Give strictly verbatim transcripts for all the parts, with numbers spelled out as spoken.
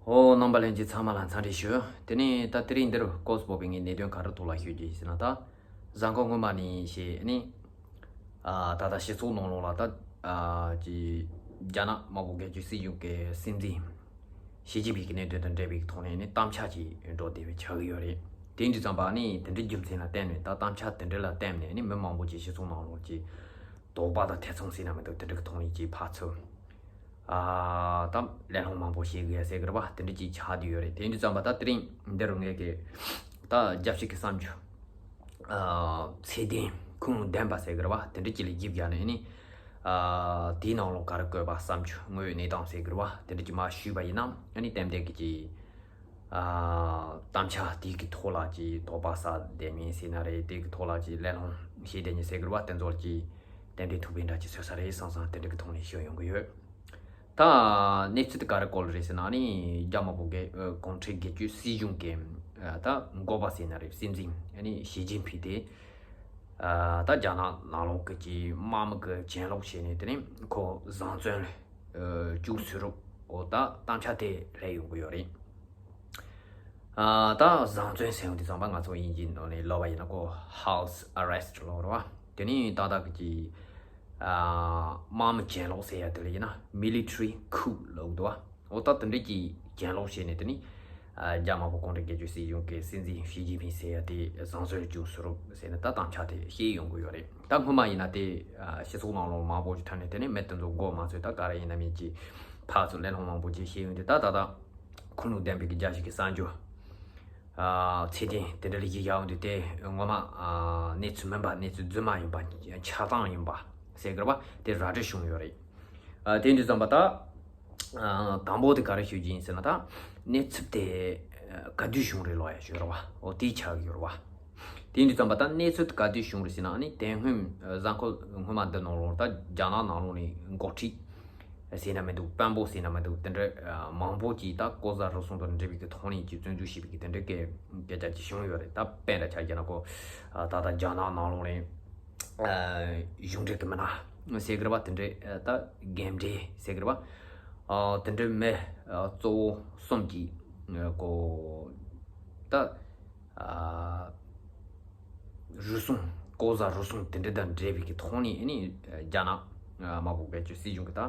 ཨོ། རྣམ་པ་ལྷན་རྒྱས་ཚང་མ་ལ་འཚམས་འདྲི་ཞུ། དེ་ནས་ད་དེ་རིང་འདིར་སྐོར་སྤོ་བའི་ངའི་གནད་དོན་ག་རེ་ཐོག་ལ་ཞུ་རྒྱུ་ཡིན་ཟེར་ན། ད་གཟའ་འཁོར་སྔོན་མ་ནས་བྱས་ནས་ཨ་ད་ལྟ་སྤྱི་ཚོགས་ནང་ལོགས་ལ་ད་ཨ་ཅི་རྒྱ་ནག་དམར་པོ་རྒྱལ་གཅེས་སྲིད་གཞུང་གི་སྲིད་འཛིན་ཞི་ཅིན་ཕིང་གི་གནད་དོན་དང་འབྲེལ་བའི་ཐོག་ནས་ནི་དམ་བཅའ་ཅིག་འགྲོ་བསྡད་པའི་ཆགས་ཀྱི་ཡོད་རེད། དེ་འདྲ་ཙམ་པ་ནི་དེ་འདྲའི་རྒྱུ་མཚན་ལ་བརྟེན་ནས། ད་དམ་བཅའ་དེ་འདྲ་ལ་བརྟེན་ནས་ནི་མི་མང་པོ་ཅིག་སྤྱི་ཚོགས་ནང་ལོགས་ཀྱི་དོགས་པ་དང་ཐེ་ཚོམ་ཟེར་ན་མི་འདུག་དེ་འདྲ་གི་ཐོག་ནས་ཅིག་ཕར་ཚུར། ཨ་ད་གླེང་སློང་མང་པོ་བྱེད་དགོས་ཡ་ཟེར་གི་རེད་པ། དེ་འདྲ་ཅིག་ཆགས་བསྡད་ཡོད་རེད། དེ་འདྲ་ཙམ་པ་ད་དེ་རིང་འདི་རུ་ངས་ཀྱི་ད་རྒྱབ་ཕྱོགས་ཀྱི་གསར་འགྱུར་ཨ་ཚད་ལྡན་ཁུངས་ལུང་ལྡན་པ་ཟེར་གི་རེད་པ། དེ་འདྲ་ཅིག་ལ་བརྒྱབ་བཞག་ནས་ནི་ཨ་དེའི་ནང་ལོགས་ག་རེ་བཀོད་པ། གསར་འགྱུར་དངོས་ཡོད་གནས་སྟངས་ཟེར་གི་རེད་པ། དེ་འདྲ་ཅིག་མར་ཞུས་པ་ཡིན་ན། ཨ་ནི་ཏན་ཏན་གྱི་ཅིག་ཨ་དམ་བཅའ་དེ་གི་ཐོག་ལ་ཅིག་དོགས་པ་ཟ་བསྡད་མཁན་ཟེར་ན་རེད། དེ་གི་ཐོག་ལ་ཅིག་གླེང་སློང་བྱེད་བསྡད་མཁན་ཟེར་གི་རེད་པ། དེ་ཚོ་ལ་ཅིག་ཏན་ཏན་ཐུག་པའི་འདྲ་ཅིག་བཟོ་ས་རེད་བསམ་བསམ་དེ་འདྲ་གི་ཐོག་ནས་ཞུ་ཡོང་གི་ཡོད། ད་གནས་ཚུལ་དེ་ག་རེ་སྐོར་རེད་ཟེར་ན། ཨ་ནི་རྒྱ་དམར་པོ་གི་ཨ་གུང་ཁྲན་སྒེར་གཅོད་སྲིད་གཞུང་གི་ཨ་ད་འགོ་པ་ཟེར་ན་རེད། སྲིད་འཛིན་ཨ་ནི་ཞི་ཅིན་ཕིང་དེ་ཨ་ད་རྒྱ་ནག་ནང་ལོགས་ཀྱི་ཅིག་དམག་མི་གི་གྱེན་ལོག་བྱས་ནས། དེ་ནས་ཁོ་བཟང་བཙོན་ལ་ཨ་བཅུག་ཚུལ་རུ་འོ་ད་དམ་བཅའ་དེ་སླེབས་ཡོང་གི་ཡོད་རེད། ཨ་ད་བཟང་བཙོན་ཟེར་ཡོང་དུས་ཙམ་པ་ང་ཚོ་དབྱིན་ཇིའི་ནང་ནས་ལབ་པ་ཡིན་ན་ཁོ་house arrest ལབ་རེད་པ། དེ་ནས་ད་ལྟ་གི་ཅིག་ཨ་དམག་མི་གྱེན་ལོག་ཟེར་ཡ་དེ་ལ་ཡིན་ན་military coup ལབ་འདུག་པ། འོ་ད་དེ་འདྲ་ཅིག་གྱེན་ལོག་བྱས་ནས། དེ་ནས་ཨ་རྒྱ་དམར་པོ་གུང་ཁྲན་སྒེར་གཅོད་སྲིད་གཞུང་གི་སྲིད་འཛིན་ཞི་ཅིན་ཕིང་ཟེར་ཡ་དེ་བཟང་བཙོན་བཅུག་ཚུལ་རུ་ཟེར་ནས་ད་དམ་བཅའ་དེ་སླེབས་ཡོང་གི་ཡོད་རེད། ད་སྔོན་མ་ཡིན་ན་དེ་ཨ་སྤྱི་ཚོགས་ནང་ལོགས་མང་པོ་ཞིག་ཐོན་ནས། དེ་ནས་མི་དེ་ཚོ་མགོ་མ་ཚོས་ད་ག་རེ་ཡིན་ན་མིན་ཅིག་ཕར་ཚུར་གླེང་སློང་མང་པོ་ཅིག་བྱས་ཡོང་དུས། ད་ད་ལྟ་ཁུངས་ལུང་ལྡན་པའི་གི་རྒྱབ་ཕྱོགས་ཀྱི་གསར་འགྱུར་ཨ་ཚད་ལྡན་དེ་འདྲ་ལ་ཞིག་ཡོང་དུས། དེ་ངོ་མ་ཨ་གནས་ཚུལ་མིན་པ། གནས་ཚུལ་རྫུན་མ་ཡིན་པ། ཆགས་སྡང་ཡིན་པ་ཟེར་གི་རེད་པ། དེ་ར་སྤྲོད་བྱུང་ཡོད་རེད། ཨ་དེ་འདྲ་ཙམ་པ་ད་ཨ་དང་པོ་དེ་ག་རེ་ཞུ་རྒྱུ་ཡིན་ཟེར་ན། ད་གནས་ཚུལ་དེ་ཨ་ག་དུས་བྱུང་རེད་ལབ་ཡ་ཞུ་རེད་པ། འོ་དེ་ཆགས་ཡོད་རེད་པ། དེ་འདྲ་ཙམ་པ་ད་གནས་ཚུལ་དེ་ག་དུས་བྱུང་རེད་ཟེར་ན། ཨ་ནི་དེ་སྔོན་ཨ་གཟའ་འཁོར་སྔོན་མ་འདི་ནང་ལོགས་ད་རྒྱ་ནག་ནང་ལོགས་ནས་འགོ་ཁྲིད་ཟེར་ན་མི་འདུག་དཔོན་པོ་ཟེར་ན་མི་འདུག་དེ་འདྲ་ཨ་མང་པོ་ཅིག་ད་ལྐོག་ཟ་རུལ་སུངས་དང་འབྲེལ་བའི་གི་ཐོག་ནས་ཅིག་བཙོན་འཇུག་བྱས་པའི་གི་དེ་འདྲ་གི་སྐད་ཆ་ཅིག་བྱུང་ཡོད་རེད། ད་དཔེར་ན་ཆ་བཞག་ན་ཁོ་ཨ་ད་ལྟ་རྒྱ་ནག་ནང་ལོགས་ནས་ཨ་གཞུང་འབྲེལ་གི་མི་སྣ་ཟེར་གི་རེད་པ། དེ་འདྲ་ཨ་ད་རྒན་འབྲེལ་ཟེར་གི་རེད་པ། ཨ་དེ་འདྲ་མི་ཨ་གཙོ་བོ་གསུམ་གྱིས་ཨ་ཁོ་ད་ཨ་རུལ་སུངས། ལྐོག་ཟ་རུལ་སུངས་དེ་འདྲ་དང་འབྲེལ་བའི་གི་ཐོག་ནས། ཨ་ནི་རྒྱ་ནག་དམར་པོ་སྒེར་གཅོད་སྲིད་གཞུང་གི་ད་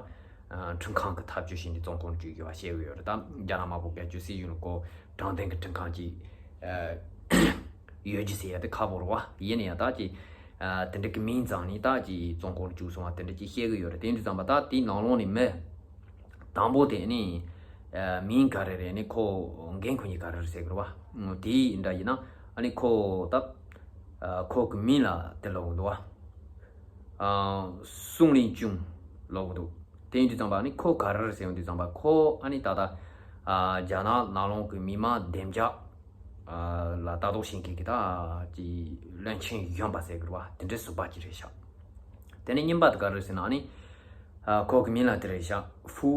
ཁྲིམས་ཁང་གི་ཐག་གཅོད་བྱས་ནས་བཙོན་ཁང་བཅུག་ཡོད་པ་བཤད་ཀྱི་ཡོད་རེད། ད་རྒྱ་ནག་དམར་པོ་སྒེར་གཅོད་སྲིད་གཞུང་ལ་ཁོ་དྲང་བདེན་གི་ཁྲིམས་ཁང་ཅིག་ཨ་ཡོད་རྒྱུ་ཟེར་ཡ་དེ་ཁག་པོ་རེད་པ། ཡིན་ན་ཡང་ད་ཅིག་ཨ་དེ་འདྲ་གི་མིང་བརྫངས་ནས་ད་ཅིག་བཙོན་ཁང་བཅུག་སོང་བ་དེ་འདྲ་ཅིག་བཤད་ཀྱི་ཡོད་རེད། དེ་འདྲ་ཙམ་པ་ད་དེའི་ནང་ལོགས་ནས་མི་དང་པོ་དེ་ནི་ཨ་མིང་ག་རེ་རེད། ནི་ཁོ་འགན་ཁུར་མཁན་ག་རེ་རེད་ཟེར་གི་རེད་པ། དེ་འདྲ་ཡིན་ན། ཨ་ནི་ཁོ་ད་ཨ་ཁོ་གི་མིང་ལ་དེ་ལབ་ཀྱི་འདུག་པ། ཨ་སུང་ལིན་ཅུང་ལབ་ཀྱི་འདུག་དེ་ཡིན་དུས་ཙམ་པ་ནི་ཁོ་ག་རེ་རེད་ཟེར་ཡོང་དུས་ཙམ་པ། ཁོ་ཨ་ནི་ད་ལྟ་ཨ་རྒྱ་ནག་ནང་ལོགས་ཀྱི་མི་མང་བདེ་འཇགས་ཨ་ལ་ལྟ་རྟོག་བྱེད་མཁན་གྱི་ད་ཅིག་བློན་ཆེན་གཞོན་པ་ཟེར་གི་རེད་པ། དེ་འདྲའི་ཟུར་པ་ཅིག་རེད་ཤག་དེ་ནས་གཉིས་པ་དེ་ག་རེ་རེད་ཟེར་ན། ཨ་ནི་ཨ་ཁོ་གི་མིང་ལ་དེ་རེད་ཤག་ཧྥུ་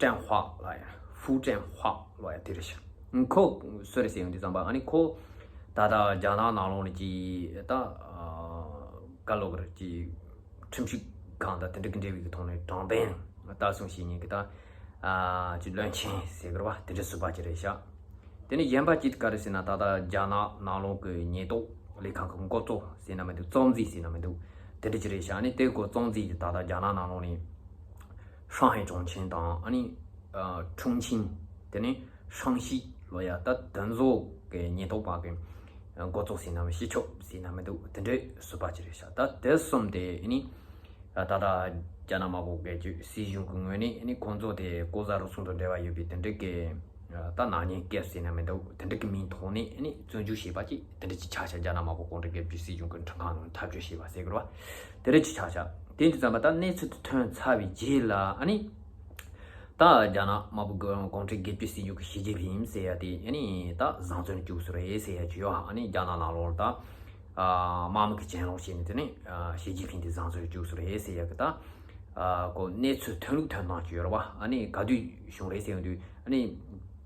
ཀྲན་ཧྭ་ལབ་ཡ། ཧྥུ་ཀྲན་ཧྭ་ལབ་ཡ་དེ་རེད་ཤག་ཁོ་སུ་རེད་ཟེར་ཡོང་དུས་ཙམ་པ། ཨ་ནི་ཁོ་ད་ལྟ་རྒྱ་ནག་ནང་ལོགས་ནས་ཅིག་ད་ཨ་ག་ལབ་དགོས་རེད། ཅིག་ཁྲིམས་ཞིབ་ཁང་དང་དེ་འདྲ་གི་འབྲེལ་བའི་གི་ཐོག་ནས་དྲང་བདེན་ལྟ་སྲུང་བྱེད་མཁན་གྱི་ད་ཨ་ཅིག་བློན་ཆེན་ཟེར་གི་རེད་པ། དེ་འདྲ་ཟུར་པ་ཅིག་རེད་ཤག་དེ་ནས་གཞན་པ་ཅིག་ག་རེ་ཟེར་ན། ད་ལྟ་རྒྱ་ནག་ནང་ལོགས་ཀྱི་ཉེན་རྟོག་ལས་ཁང་གི་འགོ་གཙོ་ཟེར་ན་མི་འདུག་རྩ་འཛིན་ཟེར་ན་མི་འདུག་དེ་འདྲ་ཅིག་རེད་ཤག་ཨ་ནི་དེ་ཁོ་རྩ་འཛིན་གྱི་ད་ལྟ་རྒྱ་ནག་ནང་ལོགས་ནས་ཧྲང་ཧའེ་ཅུང་ཆིང་དང་། ཨ་ནི་ཨ་ཁྲུང་ཆིང་། དེ་ནས་ཧྲང་ཞི་ལབ་ཡ། ད་དེ་ཚོ་གི་ཉེན་རྟོག་པ་གི་འགོ་གཙོ་ཟེར་ན་མི། སྤྱི་ཁྱབ་ཟེར་ན་མི་འདུག་དེ་འདྲའི་ཟུར་པ་ཅིག་རེད་ཤག་ད་དེ་གསུམ་དེ་ཨ་ནི་ད་ལྟ་རྒྱ་ནག་དམར་པོ་སྒེར་གཅོད་སྲིད་གཞུང་གི་ངོས་ནས་ནི་ཁོང་ཚོ་དེ་ལྐོག་ཟ་རུལ་སུངས་དང་འབྲེལ་བ་ཡོད་པའི་དེ་འདྲ་གི་ད་ནག་ཉེས་སྐྱེལ་ཟེར་ན་མི་འདུག་དེ་འདྲ་གི་མིང་ཐོག་ནས་ནི་བཙོན་འཇུག་བྱས་པ་ཅིག་དེ་འདྲ་ཅིག་ཆགས་ཤག་རྒྱ་ནག་དམར་པོ་གུང་ཁྲན་སྒེར་གཅོད་སྲིད་གཞུང་གི་ཁྲིམས་ཁང་ནང་ཐག་གཅོད་བྱས་པ་ཟེར་གི་རེད་པ། དེ་འདྲ་ཅིག་ཆགས་ཤག་དེ་འདྲ་ཙམ་པ་ད་གནས་ཚུལ་དེ་ཐོན་ཚར་བའི་རྗེས་ལ། ཨ་ནི་ད་རྒྱ་ནག་དམར་པོ་གུང་ཁྲན་སྒེར་གཅོད་སྲིད་གཞུང་གི་ཞི་ཅིན་ཕིང་ཟེར་ཡ་དེ་ཨ་ནི་ད་བཟང་བཙོན་བཅུག་ཚུལ་རེད་ཟེར་ཡ་ཅིག་ཡོད། ཨ་ནི་རྒྱ་ནག་ནང་ལོགས་ད་ཨ་དམག་མི་གི་གྱེན་ལོག་བྱས་ནས། དེ་ནས་ཨ་ཞི་ཅིན་ཕིང་དེ་བཟང་བཙོན་བཅུག་ཚུལ་རེད་ཟེར་ཡ་གི་ད་ཨ་ཁོ་གནས་ཚུལ་ཐོན་ལུགས་ཐོན་སྟངས་ཅིག་ཡོད་རེད་པ། ཨ་ནི་ག་དུས་བྱུང་རེད་ཟེར་ཡོང་དུས། ཨ་ནི་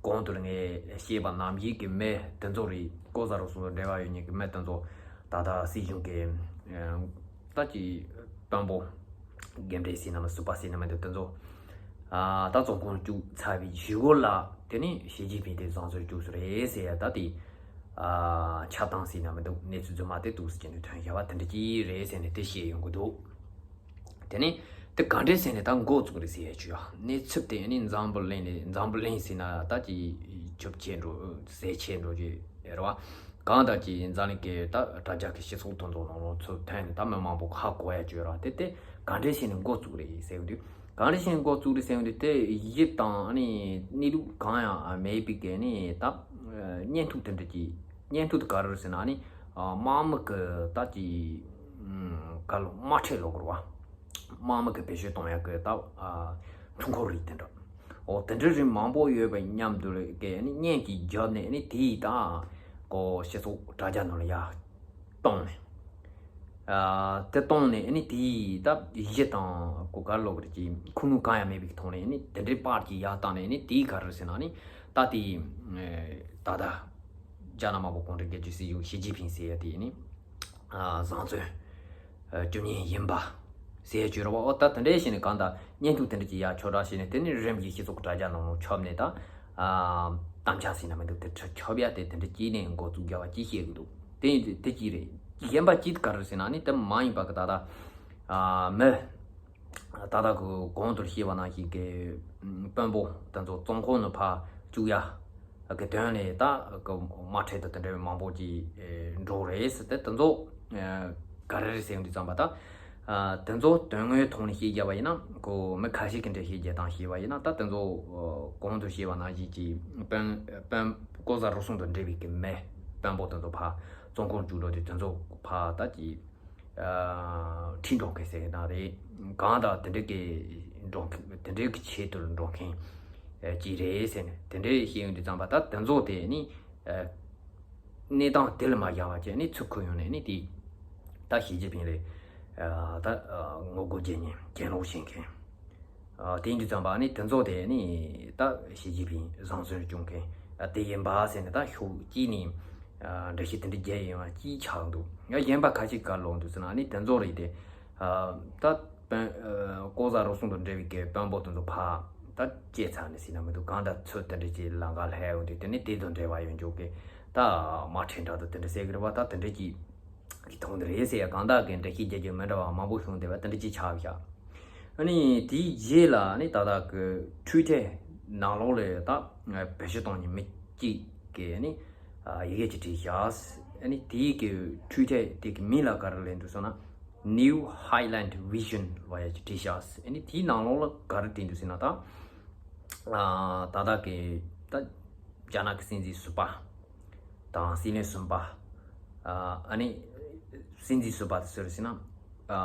གོང་དུ་ངས་བཤད་པ་ནང་བཞིན་གྱི་མི་དེ་ཚོ་རེད། ལྐོག་ཟ་རུལ་སུངས་དང་འབྲེལ་བ་ཡོད་མཁན་གྱི་མི་དེ་ཚོ་ད་ལྟ་སྲིད་གཞུང་གི་ཨ་ད་ཅིག་དཔོན་པོ། རྒན་འབྲེལ་ཟེར་ན་མི། ཟུར་པ་ཟེར་ན་མི་འདུག་དེ་ཚོ་ ཨ་ད་བཙོན་ཁང་བཅུག་ཚར་བའི་གཞུག་གུ་ལ་དེ་ནས་ཞི་ཅིན་ཕིང་དེ་བཟང་བཙོན་བཅུག་སོང་རེད་ཟེར་ཡ་ད་དེ་ཨ་ཆགས་སྡང་ཟེར་ན་མི་འདུག་གནས་ཚུལ་རྫུན་མ་དེ་འདུག་ཟེར་གྱི་འདུག་ཐོན་བཞག་པ་དེ་འདྲ་ཅིག་རེད་ཟེར་ནས་དེ་བཤད་ཡོང་གི་འདུག་དེ་ནས་དེ་ག་འདྲས་ཟེར་ནས་ད་འགོ་བཙུགས་རེད་ཟེར་ཡ་བྱོས་ཡ། གནས་ཚུལ་དེ་ནི་འཛམ་བུ་གླིང་ནས་འཛམ་བུ་གླིང་ཟེར་ན་ད་ཅིག་ཁྱབ་ཆེ་འགྲོ་ཟས་ཆེ་འགྲོ་ཅིག་རེད་བ། གང་ལྟར་གྱི་འཛམ་གླིང་གི་ད་དྲ་རྒྱ་གི་སྤྱི་ཚོགས་དེ་ཚོ་ནང་ལོགས་ཚུར་ཐོན་ནས་ད་མི་མང་པོ་ཧ་གོ་ཡ་བྱོས་ར། དེ་དེ་ག་འདྲས་བྱས་ནས་འགོ་བཙུགས་རེད་ཟེར་དུས། ག་འདྲས་བྱས་ནས་འགོ་བཙུགས་རེད་ཟེར་དུས། དེ་གཞི་དང་ནི་གནས་ལུགས་གང་ཡང་མེད་པའི་གི་ནི་ད་བརྙན་ཐུང་དེ་འདྲ་གྱི་བརྙན་ཐུང་དེ་ག་རེ་རེད་ཟེར་ན་ནི་དམག་མི་གི་ད་ཀྱི་ག་ལོ་དམག་ཁྲལ་ལོག་རུ་བ། དམག་མི་གི་བེད་སྤྱོད་གཏོང་ཡག་གི་ད་ཨ་འཕྲུལ་འཁོར་རིགས་དེ་འདྲ། འོ་དེ་འདྲ་རིགས་མང་པོ་ཡོད་པ་མཉམ་དུ་གི་ནི་བརྙན་གྱིས་བརྒྱབ་ནས་ནི་དེའི་ད་ཀོ་སྤྱི་ཚོགས་དྲ་རྒྱ་ནང་ལ་ཡར་བཏང་ནས། ཨ་དེ་བཏང་ནས་ནི་དེའི་ད་གཞི་དང་ཀོ་ག་ལོག་རིགས་ཀྱི་ཁུངས་ལུང་གང་ཡང་མེད་པའི་ཐོག་ནས་ནི་དེ་འདྲའི་པར་གྱིས་ཡར་བཏང་ནས་ནི་དེའི་ག་རེ་ཟེར་ན་ནི་ད་དེའི་ད་ད་རྒྱ་ནག་དམར་པོ་གུང་ཁྲན་སྒེར་གཅོད་སྲིད་གཞུང་ཞི་ཅིན་ཕིང་ཟེར་ཡ་དེ་ནི། ཨ་བཟང་བཙོན་ཨ་བཅུག་མཁན་ཡིན་པ་ཟེར་བརྗོད་རོགས། འོ་ད་དེ་འདྲས་བྱས་ནས་གང་ལྟར་བརྙན་ཐུང་དེ་འདྲ་ཅིག་ཡར་ཁྱབ་བསྒྲགས་བྱས་ནས། དེ་ནས་རིམ་གྱིས་སྤྱི་ཚོགས་དྲ་རྒྱ་ནང་ལ་ཁྱབ་ནས་ད་ཨ་དམ་བཅའ་ཟེར་ན་མི་འདུག་དེ་འདྲ་ཁྱབ་ཡ་དེ་དེ་འདྲ་ཅིག་ནས་འགོ་བཙུགས་རྒྱག་པ་ཅིག་བཤད་གི་འདུག་དེ་དེ་ཅིག་རེད། གཞན་པ་ཅིག་ག་རེ་ཟེར་ན་ནི་དེ་མ་ཡིན་པ་གི་ད་ལྟ་ཨ་མི། ད་ལྟ་གི་གོང་དུ་བཤད་པ་ནང་བཞིན་གྱི་དཔོན་པོ་དེ་ཚོ་བཙོན་ཁང་ནང་ཕར་བཅུག་ཡ་གི་དོན་ལས་ད་གི་དམག་ཁྲལ་དང་དེ་འདྲ་བའི་མང་པོ་ཅིག་འགྲོ་རེད་ཟེར་ཏེ། དེ་ཚོ་ག་རེ་རེད་ཟེར་དུས་ཙམ་པ་ད་དེ་ཚོ་དོན་དངོས་ཐོག་ནས་བཤད་རྒྱབ་པ་ཡིན་ན། ཁོ་མི་ཁ་ཤས་ཀྱི་འགྲེལ་བཤད་རྒྱག་སྟངས་བཤད་པ་ཡིན་ན། ད་དེ་ཚོ་གོང་དུ་བཤད་པ་ནང་བཞིན་གྱི་དཔོན་དཔོན་ལྐོག་ཟ་རུལ་སུངས་དང་འབྲེལ་བའི་གི་མི་དཔོན་པོ་དེ་ཚོ་ཕར་བཙོན་ཁང་བཅུག་འགྲོ་དུས། དེ་ཚོ་ཕར་ད་ཀྱི་ཁྲིད་འགྲོ་མཁན་ཟེར་གི་ན་རེད། གང་ལྟར་དེ་འདྲ་གི་འགྲོ་མཁན་དེ་འདྲའི་གི་ཆེད་དུ་འགྲོ་མཁན་ཅིག་རེད་ཟེར་ནས་དེ་འདྲའི་བཤད་ཡོང་དུས་ཙམ་པ། ད་དེ་ཚོ་དེ་ནི་གནས་སྟངས་དེ་ལ་མ་བཞག་པ་བྱས་ནས་ཚུར་ཁུར་ཡོང་ནས་ནི་དེ་ད་ཞི་ཅིན་ཕིང་ལ་ད་ངོ་རྒོལ་བྱེད་མཁན། གྱེན་ལོག་བྱེད་མཁན། ཨ་དེ་ཡིན་དུས་ཙམ་པ་ནི་དེ་ཚོ་དེ་ནི་ད་ཞི་ཅིན་ཕིང་བཟང་བཙོན་བཅུག་མཁན་ཨ་དེ་ཡིན་པ་ཟེར་ནས་ད་ཤོག་གཅིག་ནས་ཨ་འགྲེལ་བཤད་དེ་འདྲ་རྒྱག་ཡོང་བ་ཅིག་ཆགས་འདུག་ཡང་གཞན་པ་ཁ་ཅིག་ག་ལོག་འདུག་ཟེར་ན་ནི་དེ་ཚོ་རེད་དེ། ཨ་ད་དཔོན་ཨ་ལྐོག་ཟ་རུལ་སུངས་དང་འབྲེལ་བའི་གི་དཔོན་པོ་དེ་ཚོ་ཕར་ད་བཅད་ཚར་ནས་ཟེར་ན་མི་འདུག་གང་ལྟར་ཚུར་དེ་འདྲ་ཅིག་ལམ་ཁ་ལ་ལྷོད་ཡོང་དུས། དེ་ནི་དེ་དང་འབྲེལ་བ་ཡོད་འཇོག་གི་ད་དམག་ཁྲལ་འདྲ་དང་དེ་འདྲ་ཟེར་གི་རེད་བ། ད་དེ་འདྲ་ཅིག་གི་ཐོག་འདི་རེད་ཟེར་ཡ་གང་དག་གི་འགྲེལ་བཤད་རྒྱག་རྒྱུ་མི་འདྲ་བ་མང་པོ་བྱུང་བསྡད་པ་དེ་འདྲ་ཅིག་ཆགས་བཞག་ཨ་ནི་དེའི་རྗེས་ལ་ནི་ད་ལྟ་གི་ཊུའི་ཊར་ནང་ལོགས་ལ་ད་བེད་སྤྱོད་གཏོང་མཁན་མི་གཅིག་གིས་ནི་ཡི་གེ་ཅིག་བྲིས་བཞག་ཨ་ནི་དེའི་གི་ཊུའི་ཊར་དེ་གི་མིང་ལ་ག་རེ་ལབ་འདུག་ཟེར་ན། New Highland Vision ལབ་ཡ་ཅིག་བྲིས་བཞག་ཨ་ནི་དེའི་ནང་ལོགས་ལ་ག་རེ་བྲིས་འདུག་ཟེར་ན། ད་ད་ལྟ་གི་ད་རྒྱ་ནག་གི་སྲིད་འཛིན་ཟུར་པ་དང་སྲིད་བློན་གསུམ་པ། ཨ་ནི་སྲིད་འཛིན་ཟུར་པ་དེ་སུ་རེད་ཟེར་ན། ཨ་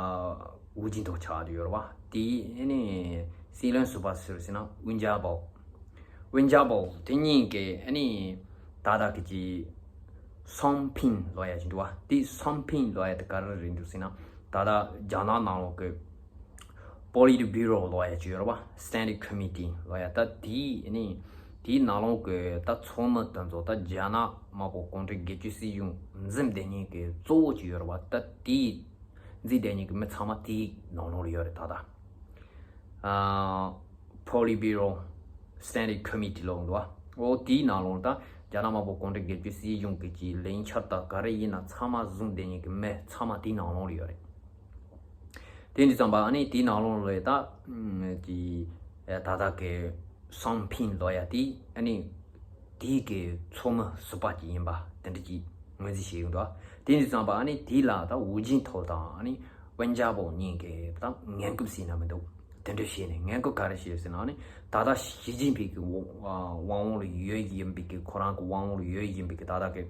ཧུའུ་ཅིན་ཐའོ་ཆགས་བསྡད་ཡོད་རེད་བ། དེ་ཨ་ནི་སྲིད་བློན་ཟུར་པ་དེ་སུ་རེད་ཟེར་ན། ཝུན་ཅཱ་པའོ། ཝུན་ཅཱ་པའོ་དེ་གཉིས་ཀྱིས་ཨ་ནི་ད་ལྟ་གི་ཅི་སོམ་ཕིན་ལབ་ཡ་ཅིག་འདུག་བ། དེ་སོམ་ཕིན་ལབ་ཡ་དེ་ག་རེ་རེད་འདུག་ཟེར་ན། ད་ལྟ་རྒྱ་ནག་ནང་ལོགས་ཀྱི་པོ་ལིཊ་བྷུ་རོ་ལབ་ཡ་ཅིག་ཡོད་རེད་བ། སི་ཊེན་ཌིང་ཀོ་མི་ཊི་ལབ་ཡ། ད་དེའི་ནི་དེའི་ནང་ལོགས་ཀྱི་ད་ཚོགས་མི་དེ་ཚོ་ད་རྒྱ་ནག་དམར་པོ་གུང་ཁྲན་སྒེར་གཅོད་སྲིད་གཞུང་འཛིན་བསྡད་མཁན་གྱི་གཙོ་བོ་ཅིག་ཡོད་རེད་བ། ད་དེའི་འཛིན་བསྡད་མཁན་གྱི་མི་ཚང་མ་དེའི་ནང་ལོགས་ལ་ཡོད་རེད་ད་ལྟ། ཨ་པོ་ལིཊ་བྷུ་རོ་སི་ཊེན་ཌིང་ཀོ་མི་ཊི་ལབ་འདུག་བ། འོ་དེའི་ནང་ལོགས་ད་རྒྱ་ནག་དམར་པོ་གུང་ཁྲན་སྒེར་གཅོད་སྲིད་གཞུང་གི་ཅིག་ལས་འཆར་དང་ག་རེ་ཡིན་ན་ཚང་མ་བཟུང་བསྡད་མཁན་གྱི་མི་ཚང་མ་དེའི་ནང་ལོགས་ལ་ཡོད་རེད། དེ་འདྲ་ཙམ་པ་ཨ་ནི་དེའི་ནང་ལོགས་ལ་ད་ཀྱི་ད་ལྟ་གི་སོམ་ཕིན་ལབ་ཡ་དེ་ཨ་ནི་དེའི་གི་ཚོགས་མི་ཟུར་པ་ཅིག་ཡིན་པ་དེ་འདྲ་ཅིག་ངོས་འཛིན་བྱས་ཡོང་འདུག་དེ་འདྲ་ཙམ་པ་ཨ་ནི་དེ་ལ་ད་ཧུའུ་ཅིན་ཐའོ་དང་ཨ་ནི་ཝུན་ཅཱ་པའོ་གཉིས་ཀྱིས་ད་ངན་སྐུལ་ཟེར་ན་མི་འདུག་དེ་འདྲ་བྱས་ནས་ངན་སྐུལ་ག་རེ་བྱས་ཟེར་ན། ཨ་ནི་ད་ལྟ་ཞི་ཅིན་ཕིང་གི་དབང་དབང་འོག་ལ་ཡོད་ཡིན་པའི་གི་ཁོ་རང་གི་དབང་འོག་ལ་ཡོད་ཡིན་པའི་གི་ད་ལྟ་གི་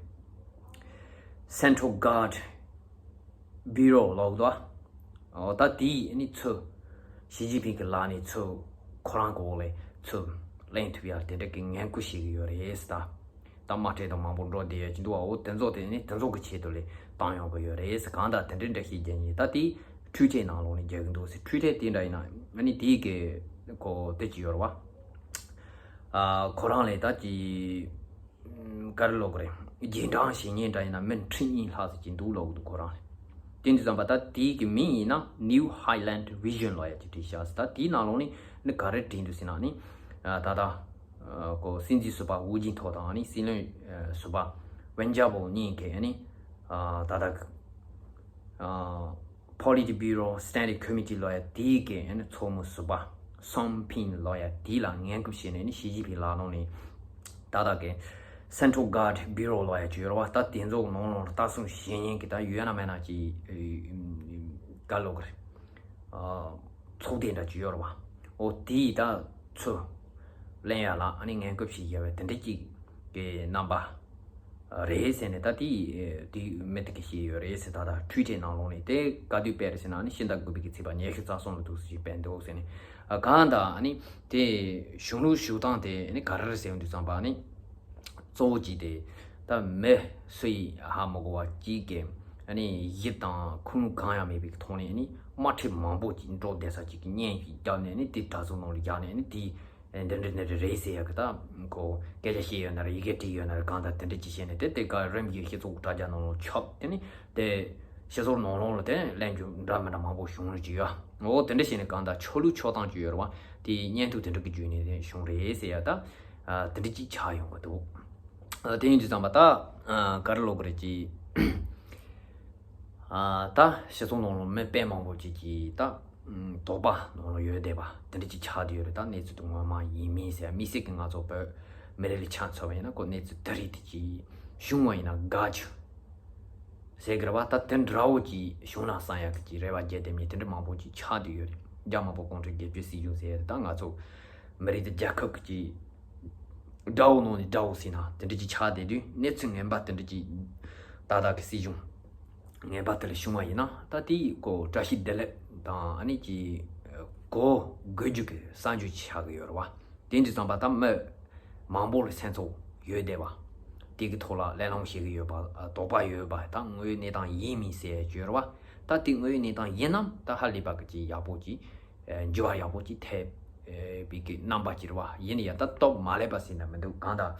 སེན་ཊྲལ་གྷར་ཌི་བྷུ་རོ་ལབ་འདུག་འོ་ད་དེས་ནི་ཚུར་ཞི་ཅིན་ཕིང་གི་ལག་ནས་ཚུར་ཁོ་རང་གི་འོག་ལ་ཚུར་ལེན་ཐུབ་ཡ་དེ་འདྲ་གི་ངན་སྐུལ་བྱེད་ཀྱི་ཡོད་རེད་ཟེར། ད་ད་དམག་ཁྲལ་དང་མང་པོ་འགྲོ་བསྡད་ཡ་ཅིག་འདུག་འོ་དེ་ཚོ་དེ་ནི་དེ་ཚོ་གི་ཆེད་དུ་ལས་བཏང་ཡོང་གི་ཡོད་རེད་ཟེར། གང་ལྟར་དེ་འདྲའི་འགྲེལ་བཤད་རྒྱག་མཁན་ད་དེ་ཊུའི་ཊར་ནང་ལོགས་ནས་རྒྱག་གི་འདུག་ཟེར། ཊུའི་ཊར་དེ་འདྲ་ཡིན་ན་ཨ་ནི་དེའི་གི་ཁོ་དེ་ཅིག་ཡོད་རེད་བ། ཨ་ཁོ་རང་ལས་ད་ཅིག་ག་རེ་ལབ་དགོས་རེད། རྗེས་འབྲང་བྱེད་མཁན་འདྲ་ཡིན་ན་མི་ཁྲི་གཉིས་ལྷག་ཙམ་ཅིག་འདུག་ལབ་གི་འདུག་ཁོ་རང་ལ། དེ་འདྲ་ཙམ་པ་ད་དེའི་གི་མིང་ཡིན་ན་New Highland Vision ལབ་ཡ་ཅིག་བྲིས་བཞག་ཟེར། ད་དེའི་ནང་ལོགས་ནས་ ནི་ག་རེ་བྲིས་འདུག་ཟེར་ན་ནི། ད་ལྟ་ཁོ་སྲིད་འཛིན་ཟུར་པ་ཝུ་ཅིན་ཐའོ་དང་ནི་སྲིད་བློན་ཟུར་པ་ཝེན་ཅཱ་པོ་གཉིས་ཀྱིས་ནི་ད་ལྟ་Politburo Standing Committee ལོ་ཡ་དེའི་གི་ཚོགས་མི་ཟུར་པ་སོང་ཕིན་ལོ་ཡ་དེ་ལ་ངན་སྐུལ་བྱས་ནས་ནི་ཞི་ཅིན་ཕིང་ལག་ནང་ནས་ད་ལྟ་གི་Central Guard Bureau ལོ་ཡ་ཅིག་ཡོད་རེད་བ། ད་དེ་ཚོ་ནང་ལོགས་ལ་ལྟ་སྲུང་བྱེད་མཁན་གི་ད་ཡོད་ན་མེད་ན་ཅིག་ག་ལོག་གི་རེད། ཚོགས་སྡེ་འདྲ་ཅིག་ཡོད་རེད་བ། འོ་དེའི་ད་ཚུར་ལེན་ཡ་ལ་ཨ་ནི་ངན་སྐུལ་བྱེད་ཡ་བའི་དེ་འདྲ་ཅིག་གི་རྣམ་པ་རེད་ཟེར་ནས། ད་དེ་དེ་མི་དེ་གིས་བཤད་ཡོད་རེད་ཟེར། ད་ད་ཊུའི་ཊར་ནང་ལོགས་ནས་དེ་ག་དུས་སྤེལ་རེད་ཟེར་ན། ཨ་ནི་ཕྱི་ཟླ་དགུ་པའི་གི་ཚེས་པ་ཉི་ཤུ་རྩ་གསུམ་ལ་འདུག་སེ་སྤེལ་འདུག་ཟེར་ནས། ཨ་གང་ལྟར་ཨ་ནི་དེ་གཞུང་ལུགས་ཞུ་སྟངས་དེ་ཨ་ནི་ག་རེ་རེད་ཟེར་འདུག་བསམ་པ། ཨ་ནི་གཙོ་བོ་གཅིག་དེ་ད་མི་སུ་ཡིས་ཧ་མ་གོ་བ་གཅིག་གིས་ཨ་ནི་ཡིབ་དང་ཁུངས་ལུང་གང་ཡང་མེད་པའི་ཐོག་ནས་ཨ་ནི་དམག་ཁྲིམས་མང་པོ་ཅིག་འགྲོ་བསྡད་ས་ཅིག་གི་བརྙན་ཞིག་བརྒྱབ་ནས་ཨ་ནི་དེ་དྲ་ཚོགས་ནང་ལ་བརྒྱབ་ནས་ཨ་ནི་དེ། འདི་འདྲ་འདི་འདྲ་རེད་ཟེར་ཡག་གི་ད་ཁོ་སྐད་ཆ་བཤད་ཡོད་ན་རེད། ཡི་གེ་བྲིས་ཡོད་ན་རེད། གང་ལྟར་དེ་འདྲ་ཅིག་བཤད་ནས་དེ་དེ་ག་རིམ་གྱིས་སྤྱི་ཚོགས་དྲ་རྒྱ་ནང་ལ་ཁྱབ། དེ་ནི་དེ་སྤྱི་ཚོགས་ནང་ལོགས་ལ་དེ་གླེང་རྒྱུ་འདྲ་མི་འདྲ་མང་པོ་བྱུང་རེད་ཅིག་ཡ། འོ་དེ་འདྲ་བྱས་ནས་གང་ལྟར་ཆོས་ལུགས་ཆོས་སྟངས་ཅིག་ཡོད་རེད་བ། དེའི་བརྙན་ཐུང་དེ་འདྲ་གི་བརྒྱུད་ནས་དེ་བྱུང་རེད་ཟེར་ཡ། ད་དེ་འདྲ་ཅིག་ཆགས་ཡོང་གི་འདུག། དེ་ཡིན་དུས་ཙམ་པ་ད་ག་རེ་ལབ་དགོས་རེད་ཅིག། ད་སྤྱི་ཚོགས་ནང་ལ་མི་དཔེ་མང་པོ་ཅིག་གིས་ད་དོགས་པ་ནང་ལ་ཡོད་བསྡད་པ་དེ་འདྲ་ཅིག་ཆགས་བསྡད་ཡོད་རེད། ད་གནས་ཚུལ་དེ་ངོ་མ་ཡིན་མིན་ཟེར། དམིགས་བསལ་གྱི་ང་ཚོ་བོད་མི་རིགས་ལ་ཆ་མཚོན་པ་ཡིན་ན་ཁོ་གནས་ཚུལ་དེ་རིགས་དེ་ཅིག་བྱུང་བ་ཡིན་ན་དགའ་རྒྱུ་ཟེར་གི་རེད་བ། ད་དེ་འདྲ་བོ་ཅིག་བྱུང་ན་བསམ་ཡག་གི་ཅིག་རེ་བ་རྒྱས་བསྡད་མཁན་དེ་འདྲ་མང་པོ་ཅིག་ཆགས་བསྡད་ཡོད་རེད། རྒྱ་དམར་པོ་གུང་ཁྲན་སྒེར་གཅོད་སྲིད་གཞུང་ཟེར་ཡ་དེ་ད་ང་ཚོ་མི་རིགས་དེ་རྒྱལ་ཁབ་ཀྱི་ཅིག་དགྲ་བོ་ནང་ནས་དགྲ་བོ་ཟེར་ན་དེ་འདྲ་ཅིག་ཆགས་བསྡད་དུས། གནས་ཚུལ་ངན་པ་དེ་འདྲ་ཅིག་ད་ལྟ་གི་སྲིད་གཞུང་ངན་པ་དེ་ལ་བྱུང་བ་ཡིན་ན་ད་དེའི་གོ་བཀྲ་ཤིས་བདེ་ལེགས་དང་ཨ་ནི་ཅིག་གོ་དགོས་རྒྱུ་གི་བསམ་ཚུལ་ཆགས་ཀྱི་ཡོད་རེད་བ། དེ་འདྲ་ཙམ་པ་ད་མི་མང་པོ་ལ་སེམས་ཚོར་ཡོད་བསྡད་པ། དེ་གི་ཐོག་ལ་གླེང་སློང་བྱེད་ཀྱི་ཡོད་པ། དོགས་པ་ཡོད་པ། ད་དངོས་ཡོད་གནས་སྟངས་ཡིན་མིན་ཟེར་ཡ་ཡོད་རེད་བ། ད་དེ་དངོས་ཡོད་གནས་སྟངས་ཡིན་ནམ་ད་ཧ་ལས་པ་གི་ཅིག་ཡག་པོ་ཅིག་འགྱུར་བ་ཡག་པོ་ཅིག་ཐེབས་པའི་གི་རྣམ་པ་ཅིག་རེད་བ། ཡིན་ན་ཡང་ད་སྟབས་མ་ལེགས་པ་ཟེར་ན་མི་འདུག། གང་ལྟར་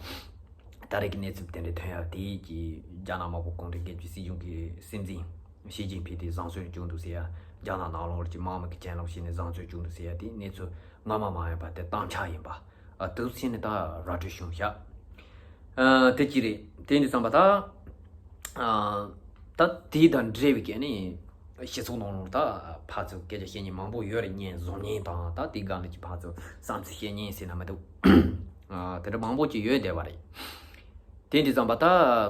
ད་རེས་ཀྱི་གནས་ཚུལ་དེ་འདྲ་ཐོན་ཡ་དེ་གི་རྒྱ་ནག་དམར་པོ་གུང་ཁྲན་སྒེར་གཅོད་སྲིད་གཞུང་གི་སྲིད་འཛིན་ཞི་ཅིན་ཕིང་དེ་བཟང་སྤྱོད་བྱུང་འདུག་ཟེར་ཡ། རྒྱ་ནག་ནང་ལོགས་ཀྱི་དམག་མི་གི་གྱེན་ལོག་བྱས་ནས་བཟང་སྤྱོད་བྱུང་འདུག་ཟེར་ཡ་དེ་གནས་ཚུལ་སྔ་མ་མ་ཡིན་པ་དེ་གཏམ་འཆལ་ཡིན་པ། ཨ་དུས་ཚོད་ནི་ད་ར་སྤྲོད་བྱུང་ཤག། ཨ་དེ་ཅི་རེད། དེ་འདྲ་ཙམ་པ་ད། ཨ་ད་དེ་དང་འབྲེལ་བའི་གི་ནི་སྤྱི་ཚོགས་ནང་ལ་ད་ཕར་ཚུར་སྐད་ཆ་བཤད་མཁན་མང་པོ་ཡོད་རེད། བརྙན་བཟོ་མཁན་དང་ད་དེ་སྒང་ལ་ཅིག་ཕར་ཚུར་བསམ་ཚུལ་བཤད་མཁན་ཟེར་ན་མི་འདུག། ཨ་དེ་འདྲ་མང་པོ་ཅིག་ཡོད་བསྡད་པ་རེད། དེ་འདྲ་ཙམ་པ་ད་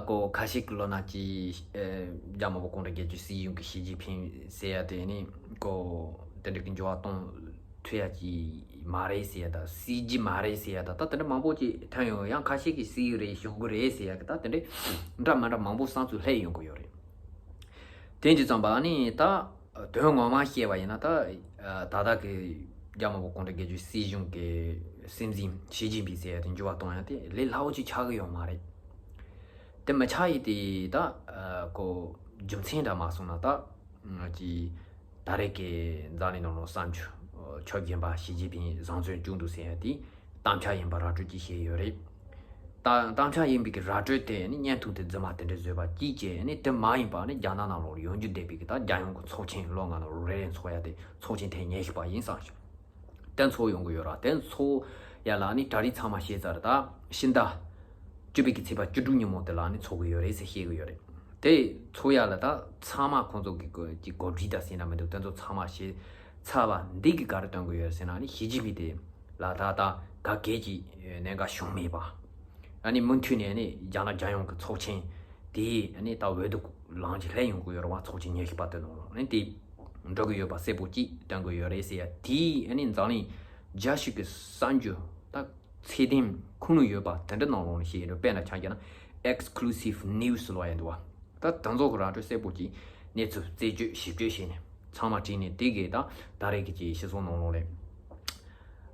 ཁོ་ཁ་ཤས་ཀྱི་ལོ་ན་ཅིག་ཨ་རྒྱ་དམར་པོ་གུང་ཁྲན་སྒེར་གཅོད་སྲིད་གཞུང་གི་ཞི་ཅིན་ཕིང་ཟེར་ཡ་དེ་ནི་ཁོ་དེ་འདྲ་གི་འགྱུར་བ་གཏོང་ཐུབ་ཡ་ཅིག་མ་རེད་ཟེར་ཡ་ད། སྲིད་ཀྱི་མ་རེད་ཟེར་ཡ་ད། ད་དེ་འདྲ་མང་པོ་ཅིག་ཐོན་ཡོང་། ཡང་ཁ་ཤས་ཀྱིས་སྲིད་ཀྱི་རེད། གཞུང་གི་རེད་ཟེར་ཡ་གི་ད་དེ་འདྲ་འདྲ་མི་འདྲ་མང་པོ་བསམ་ཚུལ་སླེབས་ཡོང་གི་ཡོད་རེད། དེ་འདྲ་ཙམ་པ་ནི་ད་དོན་ངོ་མ་བཤད་པ་ཡིན་ན་ད་ད་ལྟ་གི་རྒྱ་དམར་པོ་གུང་ཁྲན་སྒེར་གཅོད་སྲིད་གཞུང་གི་སྲིད་འཛིན་ཞི་ཅིན་ཕིང་ཟེར་ཡ་དེ་འགྱུར་བ་གཏོང་ཡ་དེ་ལས་སླ་བོ་ཅིག་ཆགས་ཀྱི་ཡོད་མ་རེད། དེ་མི་ཆགས་ཡི་དེ་ད་ཁོ་རྒྱུ་མཚན་འདྲ་མ་གསུངས་ན་ད། ཅི། ད་རེས་ཀྱི་འཛམ་གླིང་ནང་ལ་གསར་འགྱུར་ཆོས་རྒྱལ་བ་ཞི་ཅིན་ཕིང་བཟང་སྤྱོད་བྱུང་འདུག་ཟེར་ཡ་དེ་གཏམ་འཆལ་ཡིན་པ་ར་སྤྲོད་ཅིག་བྱས་ཡོད་རེད། ད་གཏམ་འཆལ་ཡིན་པའི་གི་ར་སྤྲོད་དེ་ནི་བརྙན་ཐུང་དེ་རྫུན་མ་དེ་འདྲ་བཟོས་པ་གཅིག་བྱས་ནི་དེ་མ་ཡིན་པ་ནི་རྒྱ་ནག་ནང་ལོགས་ཡོང་རྒྱུ་བསྡད་པའི་གི་ད་རྒྱལ་ཡོངས་ཀྱི་ཚོགས་ཆེན་ལོ་ལྔ་ནང་རེ་རེ་འཚོགས་ཡ་དེ་ཚོགས་ཆེན་ཐེངས་ཉི་ཤུ་པ་ཡིན་བསམ་ཞིང་། དེ་འཚོགས་ཡོང་གི་ཡོད་ར། དེ་འཚོགས་ཡ་ལ་ནི་གྲ་སྒྲིག་ཚང་མ་བྱས་ཚར། ད་ཕྱི་ཟླ་བཅུ་པའི་གི་ཚེས་པ་བཅུ་དྲུག་ཉིན་མོ་དེ་ལ་ནི་འཚོགས་གི་ཡོད་རེད་ཟེར་བཤད་གི་ཡོད་རེད། དེ་འཚོགས་ཡ་ལ་ད་ཚང་མ་ཁོང་ཚོ་གི་གོ་གི་གོ་སྒྲིག་ད་ཟེར་ན་མི་འདུག། དེ་ཚོ་ཚང་མ་བྱས་ཚར་བ་འདི་གི་ག་རེ་སྟོན་གི་ཡོད་རེད་ཟེར་ན་ནི་ཞི་ཅིན་ཕིང་དེ་ལ་ད་ལྟ་ག་གེ་ཅིག་གནད་འགག་བྱུང་མེད་པ། ཨ་ནི་མུ་མཐུད་ནས་ནི་རྒྱ་ནག་རྒྱལ་ཡོངས་ཀྱི་ཚོགས་ཆེན་དེ་ནི་ད་འོས་བསྡུ་ལངས་ཀྱི་སླེབས་ཡོང་གི་ཡོད་རེད་བ། ཚོགས་ཆེན་ཉི་ཤུ་པ་དེ་ནང་ལ་ནི་དེ་འགྲོ་གི་ཡོད་པ་གསལ་པོ་ཅིག་སྟོན་གི་ཡོད་རེད་ཟེར་ཡ་དེ་ནི་འཛམ་གླིང་རྒྱལ་སྤྱི་གི་གསར་འགྱུར་ད་ཚད་ལྡན་ཁུངས་ལུང་ཡོད་པ་དེ་འདྲ་ནང་ལོགས་ནས་བཤད་ཡོད་རེད། དཔེར་ན་ཆ་བཞག་ན་Exclusive News ལབ་ཡ་འདུག་བ། ད་དེ་ཚོ་གི་ར་སྤྲོད་གསལ་པོ་ཅིག་གནས་ཚུལ་རྩད་གཅོད་ཞིབ་གཅོད་བྱས་ནས་ཚང་མ་བྲིས་ནས་དེ་གས་ད་ད་རེས་ཀྱི་ཅིག་སྤྱི་ཚོགས་ནང་ལོགས་ལ་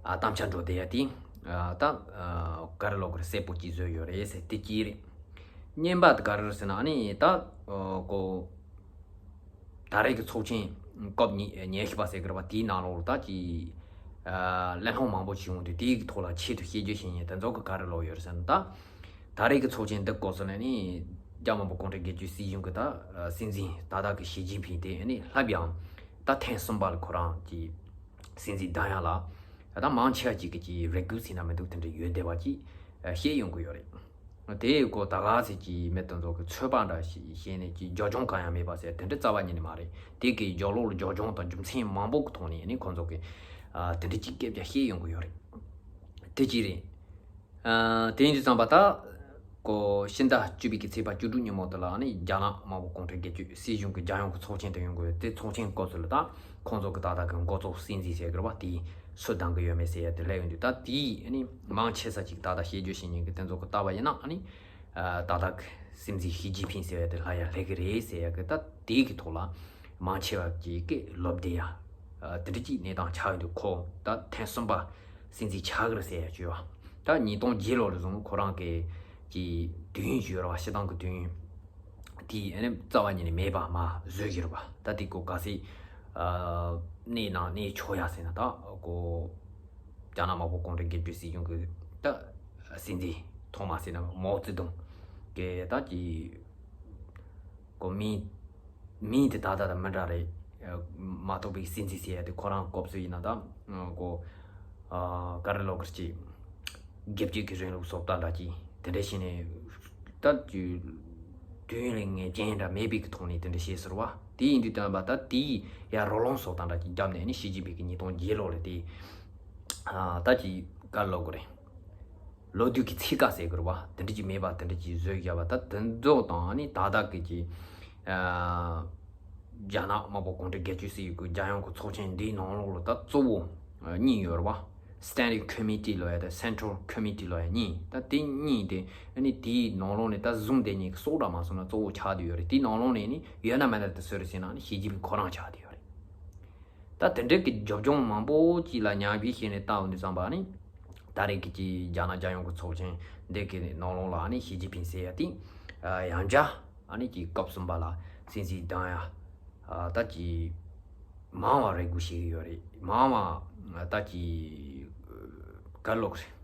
ཨ་གཏམ་འཆལ་འགྲོ་བསྡད་ཡ་དེ་ཨ་ད་ཨ་ག་རེ་ལབ་དགོས་རེད། གསལ་པོ་ཅིག་བཟོས་ཡོད་རེད་ཟེར། དེ་གཅིག་རེད། གཉིས་པ་དེ་ག་རེ་རེད་ཟེར་ན་ཨ་ནི་ད་ཨ་ཁོ་ད་རེས་ཀྱི་ཚོགས་ཆེན་ཀོབ་ཉི་ཉི་ཤུ་པ་ཟེར་གི་རེད་བ། དེའི་ནང་ལོགས་ལ་ད་ཅིག་ཨ་གླེང་སློང་མང་པོ་ཞིག་བྱུང་དུས་དེའི་ཐོག་ལ་ཆེད་དུ་བཤད་རྒྱུ་བྱེད་མཁན་དེ་ཚོ་གི་ག་རེ་ལབ་ཡོད་རེད་ཟེར་ན། ད་ད་རེས་ཀྱི་ཚོགས་ཆེན་འདི་སྐབས་སུ་ནི་རྒྱ་དམར་པོ་གུང་ཁྲན་སྒེར་གཅོད་སྲིད་གཞུང་གི་ད་སྲིད་འཛིན་ད་ལྟ་གི་ཞི་ཅིན་ཕིང་དེ་ནི་སླར་ཡང་ད་ཐེངས་གསུམ་པ་ལ་ཁོ་རང་གི་སྲིད་འཛིན་བདམས་ཡ་ལ་ ད་ལྟ་མང་ཆེ་བ་ཅིག་གི་ཅིག་རེ་སྐུལ་ཟེར་ན་མི་འདུག་དེ་འདྲ་ཡོད་བསྡད་པ་ཅིག་བཤད་ཡོང་གི་ཡོད་རེད། དེའི་སྐོར་ད་ག་ཚོད་ཀྱི་མི་དེ་ཚོ་གི་ཚོད་དཔག་འདྲ་ཞིག་བྱས་ནས་ཀྱི་རྒྱབ་ལྗོངས་གང་ཡང་མེད་པ་ཟེར་དེ་འདྲ་རྩ་བ་ཉིད་ནས་མ་རེད། དེ་གི་རྒྱབ་ལོགས་ལ་རྒྱབ་ལྗོངས་དང་རྒྱུ་མཚན་མང་པོ་གི་ཐོག་ནས་ནི་ཁོང་ཚོ་གི་ཨ་དེ་འདྲ་ཅིག་སྐད་ཆ་བཤད་ཡོང་གི་ཡོད་རེད། དེ་གཅིག་རེད། ཨ་དེ་ཡིན་དུས་ཙམ་པ་ད་ཀོ་ཕྱི་ཟླ་བཅུ་པའི་གི་ཚེས་པ་བཅུ་དྲུག་ཉིན་མོ་དེ་ལ་ནི་རྒྱ་ནག་དམར་པོ་གུང་ཁྲན་སྒེར་གཅོད་སྲིད་གཞུང་གི་རྒྱལ་ཡོངས་ཀྱི་ཚོགས་ཆེན་དེ་ཡོང་གི་ཡོད། དེ་ཚོགས་ཆེན་སྐབས་སུ་ལ་ད་ཁོང་ཚོ་གི་ད་ལྟ་གི་འགོ་གཙོ་སྲིད་འཛིན་ཟེར་གི་རེད་པ། དེ་སུ་གདམ་གི་ཡོད་མེད་ཟེར་ཡ་དེ་སླེབས་ཡོང་དུས། ད་དེ་ནི་མང་ཆེ་ས་ཅིག་ད་ལྟ་བཤད་རྒྱུ་བཤད་མཁན་གི་དེ་ཚོ་གི་ལྟ་བ་ཡིན་ན་ནི་ཨ་ད་ལྟ་གི་སྲིད་འཛིན་ཞི་ཅིན་ཕིང་ཟེར་ཡ་དེ་སླར་ཡང་སླེབས་གི་རེད་ཟེར་ཡ་གི་ད་དེ་གི་ཐོག་ལ་མང་ཆེ་བ་ཅིག་གི་ལོབ་བསྡད་ཡ་ཨ་དེ་འདྲ་ཅིག་གནས་སྟངས་ཆགས་ཡོང་དུས། ཁོ་ད་ཐེངས་གསུམ་པ་སྲིད་འཛིན་ཆགས་གི་རེད་ཟེར་ཡ་བྱོས་པ། ད་ཉིས་སྟོང་བརྒྱད་ལོ་ལ་བཟུང་ཁོ་རང་གི་གི་དུས་ཡུན་ཡོད་རེད་པ། སྤྱི་བཏང་གི་དུས་ཡུན་དེ་ཨ་ནི་རྩ་བ་ཉིད་ནས་མེད་པ་མ་བཟོས་ཀྱི་རེད་པ། ད་དེ་ཀོ་ག་ཚོད་ཨ་གནས་ན་གནས་ཆོག་ཡ་ཟེར་ན། ད་ཀོ་རྒྱ་ནག་དམར་པོ་གུང་ཁྲན་སྒེར་གཅོད་སྲིད་གཞུང་གི་ད་སྲིད་འཛིན་ཐོག་མ་ཟེར་ན་མའོ་ཙེ་ཏུང་གི་ད་ཀྱི་ཀོ་མིང་མིང་དེ་ད་ལྟ་དང་མི་འདྲ་རེད། མ་གཏོགས་པའི་སྲིད་འཛིན་ཟེར་ཡ་དེ་ཁོ་རང་སྐབས་སུ་ཡིན་ན་ད་ཀོ་ཨ་ག་རེ་ལབ་དགོས་རེད། ཅིག་རྒྱལ་གཅེས་ཀྱི་རིང་ལུགས་བཟོ་ལྟ་འདྲ་ཅིག་དེ་འདྲ་བྱས་ནས་ད་ཀྱི་དུས་ཡུན་ལས་ངེས་ཅན་འདྲ་མེད་པའི་གི་ཐོག་ནས་དེ་འདྲ་བྱས་ཟེར་བ། དེ་ཡིན་དུས་ད་ད་དེ་ཡ་རོ་ལངས་བཟོ་ལྟ་འདྲ་ཅིག་བརྒྱབ་ནས་ནི་ཞི་ཅིན་ཕིང་གི་ཉིས་སྟོང་བརྒྱད་ལོ་ལ་དེ་ཨ་ད་ཀྱི་ག་རེ་ལབ་དགོས་རེད། ལོ་དུས་ཀྱི་ཚིག་ཀ་ཟེར་དགོས་རེད་པ། དེ་འདྲ་ཅིག་མེད་པ་དེ་འདྲ་ཅིག་བཟོས་བཞག་པ། ད་དེ་ཚོ་དང་ནི་ད་ལྟ་གི་ཅིག་ཨ་རྒྱ་ནག་དམར་པོ་གུང་ཁྲན་སྒེར་གཅོད་སྲིད་གཞུང་གི་རྒྱལ་ཡོངས་ཀྱི་ཚོགས་ཆེན་འདིའི་ནང་ལོགས་ལ་ད་གཙོ་བོ་གཉིས་ཡོད་རེད་པ། Standing Committee ལབ་ཡ་དང་Central Committee ལབ་ཡ་གཉིས། ད་དེ་གཉིས་དེ་ཨ་ནི་དེའི་ནང་ལོགས་ནས་ད་བཟུང་དེ་གཉིས་ཀྱི་སྲོག་འདྲ་མ་སོང་ན་གཙོ་བོ་ཆགས་བསྡད་ཡོད་རེད། དེའི་ནང་ལོགས་ནས་ནི་ཡོད་ན་མེད་ན་དེ་སུ་རེད་ཟེར་ན་ནི་ཞི་ཅིན་ཕིང་ཁོ་རང་ཆགས་བསྡད་ཡོད་རེད། ད་དེ་འདྲའི་གི་རྒྱབ་ལྗོངས་མང་པོ་ཅིག་ལ་ཉམས་ཞིབ་བྱས་ནས་བལྟ་ཡོང་དུས་ཙམ་པ་ནི། ད་རེས་ཀྱི་ཅིག་རྒྱ་ནག་རྒྱལ་ཡོངས་ཀྱི་ཚོགས་ཆེན་འདི་གི་ནང་ལོགས་ལ་ནི་ཞི་ཅིན་ཕིང་ཟེར་ཡ་དེ་ཡང་བསྐྱར་ཨ་ནི་ཅིག་སྐབས་གསུམ་པ་ལ་སྲིད་འཛིན་གདམ་ཡ་ད་ཅིག་མང་བ་རེ་སྒུག་བྱེད་ཀྱི་ཡོད་རེད། མང་བ་ད་ཅིག་ག་རེ་ལབ་དགོས་རེད།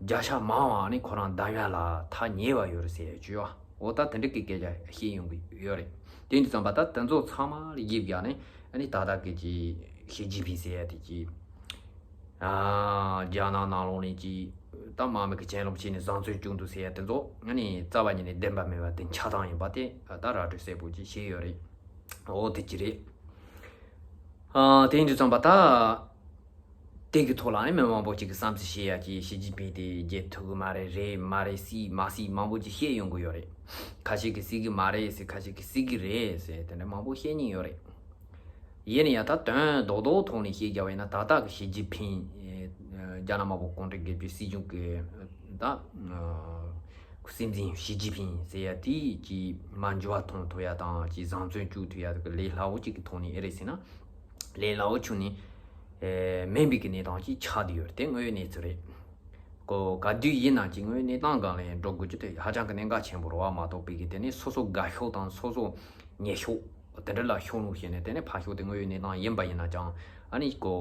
བརྒྱ་ཆ་མང་བ་ནི་ཁོ་རང་གདམ་ཡ་ལ་ཐག་ཉེ་བ་ཡོད་རེད་ཟེར་ཡ་བྱོས་པ། འོ་ད་དེ་འདྲ་གི་སྐད་ཆ་བཤད་ཡོང་གི་ཡོད་རེད། དེ་ཡིན་དུས་ཙམ་པ་ད་དེ་ཚོ་ཚང་མ་ལ་ཡིབ་ཡ་ནི་ཨ་ནི་ད་ལྟ་གི་ཅིག་ཞི་ཅིན་ཕིང་ཟེར་ཡ་དེ་ཅིག་ཨ་རྒྱ་ནག་ནང་ལོགས་ནས་ཅིག་ད་དམག་མི་གི་གྱེན་ལོག་བྱས་ནས་བཟང་བཙོན་བཅུག་འདུག་ཟེར་ཡ་དེ་ཚོ་ཨ་ནི་རྩ་བ་ཉིད་ནས་བདེན་པ་མེད་པ་དེ་ཆགས་སྟངས་ཡིན་པ་དེ་ད་ར་སྤྲོད་གསལ་པོ་ཅིག་བྱས་ཡོད་རེད། འོ་དེ་ཅི་རེད། ཨ་དེ་ཡིན་དུས་ཙམ་པ་ད། དེ་གི་ཐོག་ལ་ནི་མི་མང་པོ་ཅིག་གིས་བསམ་ཚུལ་བཤད་ཡ་ཅིག་ཞི་ཅིན་ཕིང་དེ་རྒྱལ་ཐུབ་གི་མ་རེད། རེད་མ་རེད། སྲིད་མ་སྲིད་མང་པོ་ཅིག་བཤད་ཡོང་གི་ཡོད་རེད། ཁ་ཤས་ཀྱིས་སྲིད་གི་མ་རེད་ཟེར། ཁ་ཤས་ཀྱིས་སྲིད་གི་རེད་ཟེར། དེ་འདྲ་མང་པོ་བཤད་མཁན་ཡོད་རེད། ཡིན་ན་ཡང་ད་དོན་རྡོག་རྡོག་ཐོག་ནས་བཤད་རྒྱུ་ཡིན་ན་ད་ལྟ་གི་ཞི་ཅིན་ཕིང་རྒྱ་ནག་དམར་པོ་གུང་ཁྲན་སྒེར་གཅོད་སྲིད་གཞུང་གི་ད་སྲིད་འཛིན་ཞི་ཅིན་ཕིང་ཟེར་ཡ་དེ་ཅིག་མ་འགྱུར་བ་ཐོན་ཐུབ་ཡ་དང་ཅིག་བཟང་བཙོན་བཅུག་ཐུབ་ཡ་དེ་གི་ལས་སླ་བོ་ཅིག་གི་ཐོག་ནས་ཨེ་རེད་ཟེར་ན། ལས་སླ་བོ་ཆུང་ནས་མིན་པའི་གི་གནས་སྟངས་ཅིག་ཆགས་བསྡད་ཡོད་རེད། དེ་དངོས་ཡོད་གནས་ཚུལ་རེད། གོ་ག་དུས་ཡིན་ན་ཅིག་དངོས་ཡོད་གནས་སྟངས་སྒང་ལ་འགྲོ་དགོས་རྒྱུ་དེ་ཧ་ཅང་གི་གནད་འགག་ཆེན་པོ་རེད་བ། མ་གཏོགས་པའི་གི་དེ་ནས་སོ་སོ་དགའ་ཕྱོགས་དང་སོ་སོ་ཉེས་ཕྱོགས་དེ་འདྲ་ལ་ཕྱོགས་ལྷུང་བྱས་ནས་དེ་ནས་ཕར་ཕྱོགས་དེ་དངོས་ཡོད་གནས་སྟངས་ཡིན་པ་ཡིན་ན་ཅང་ཨ་ནི་གོ་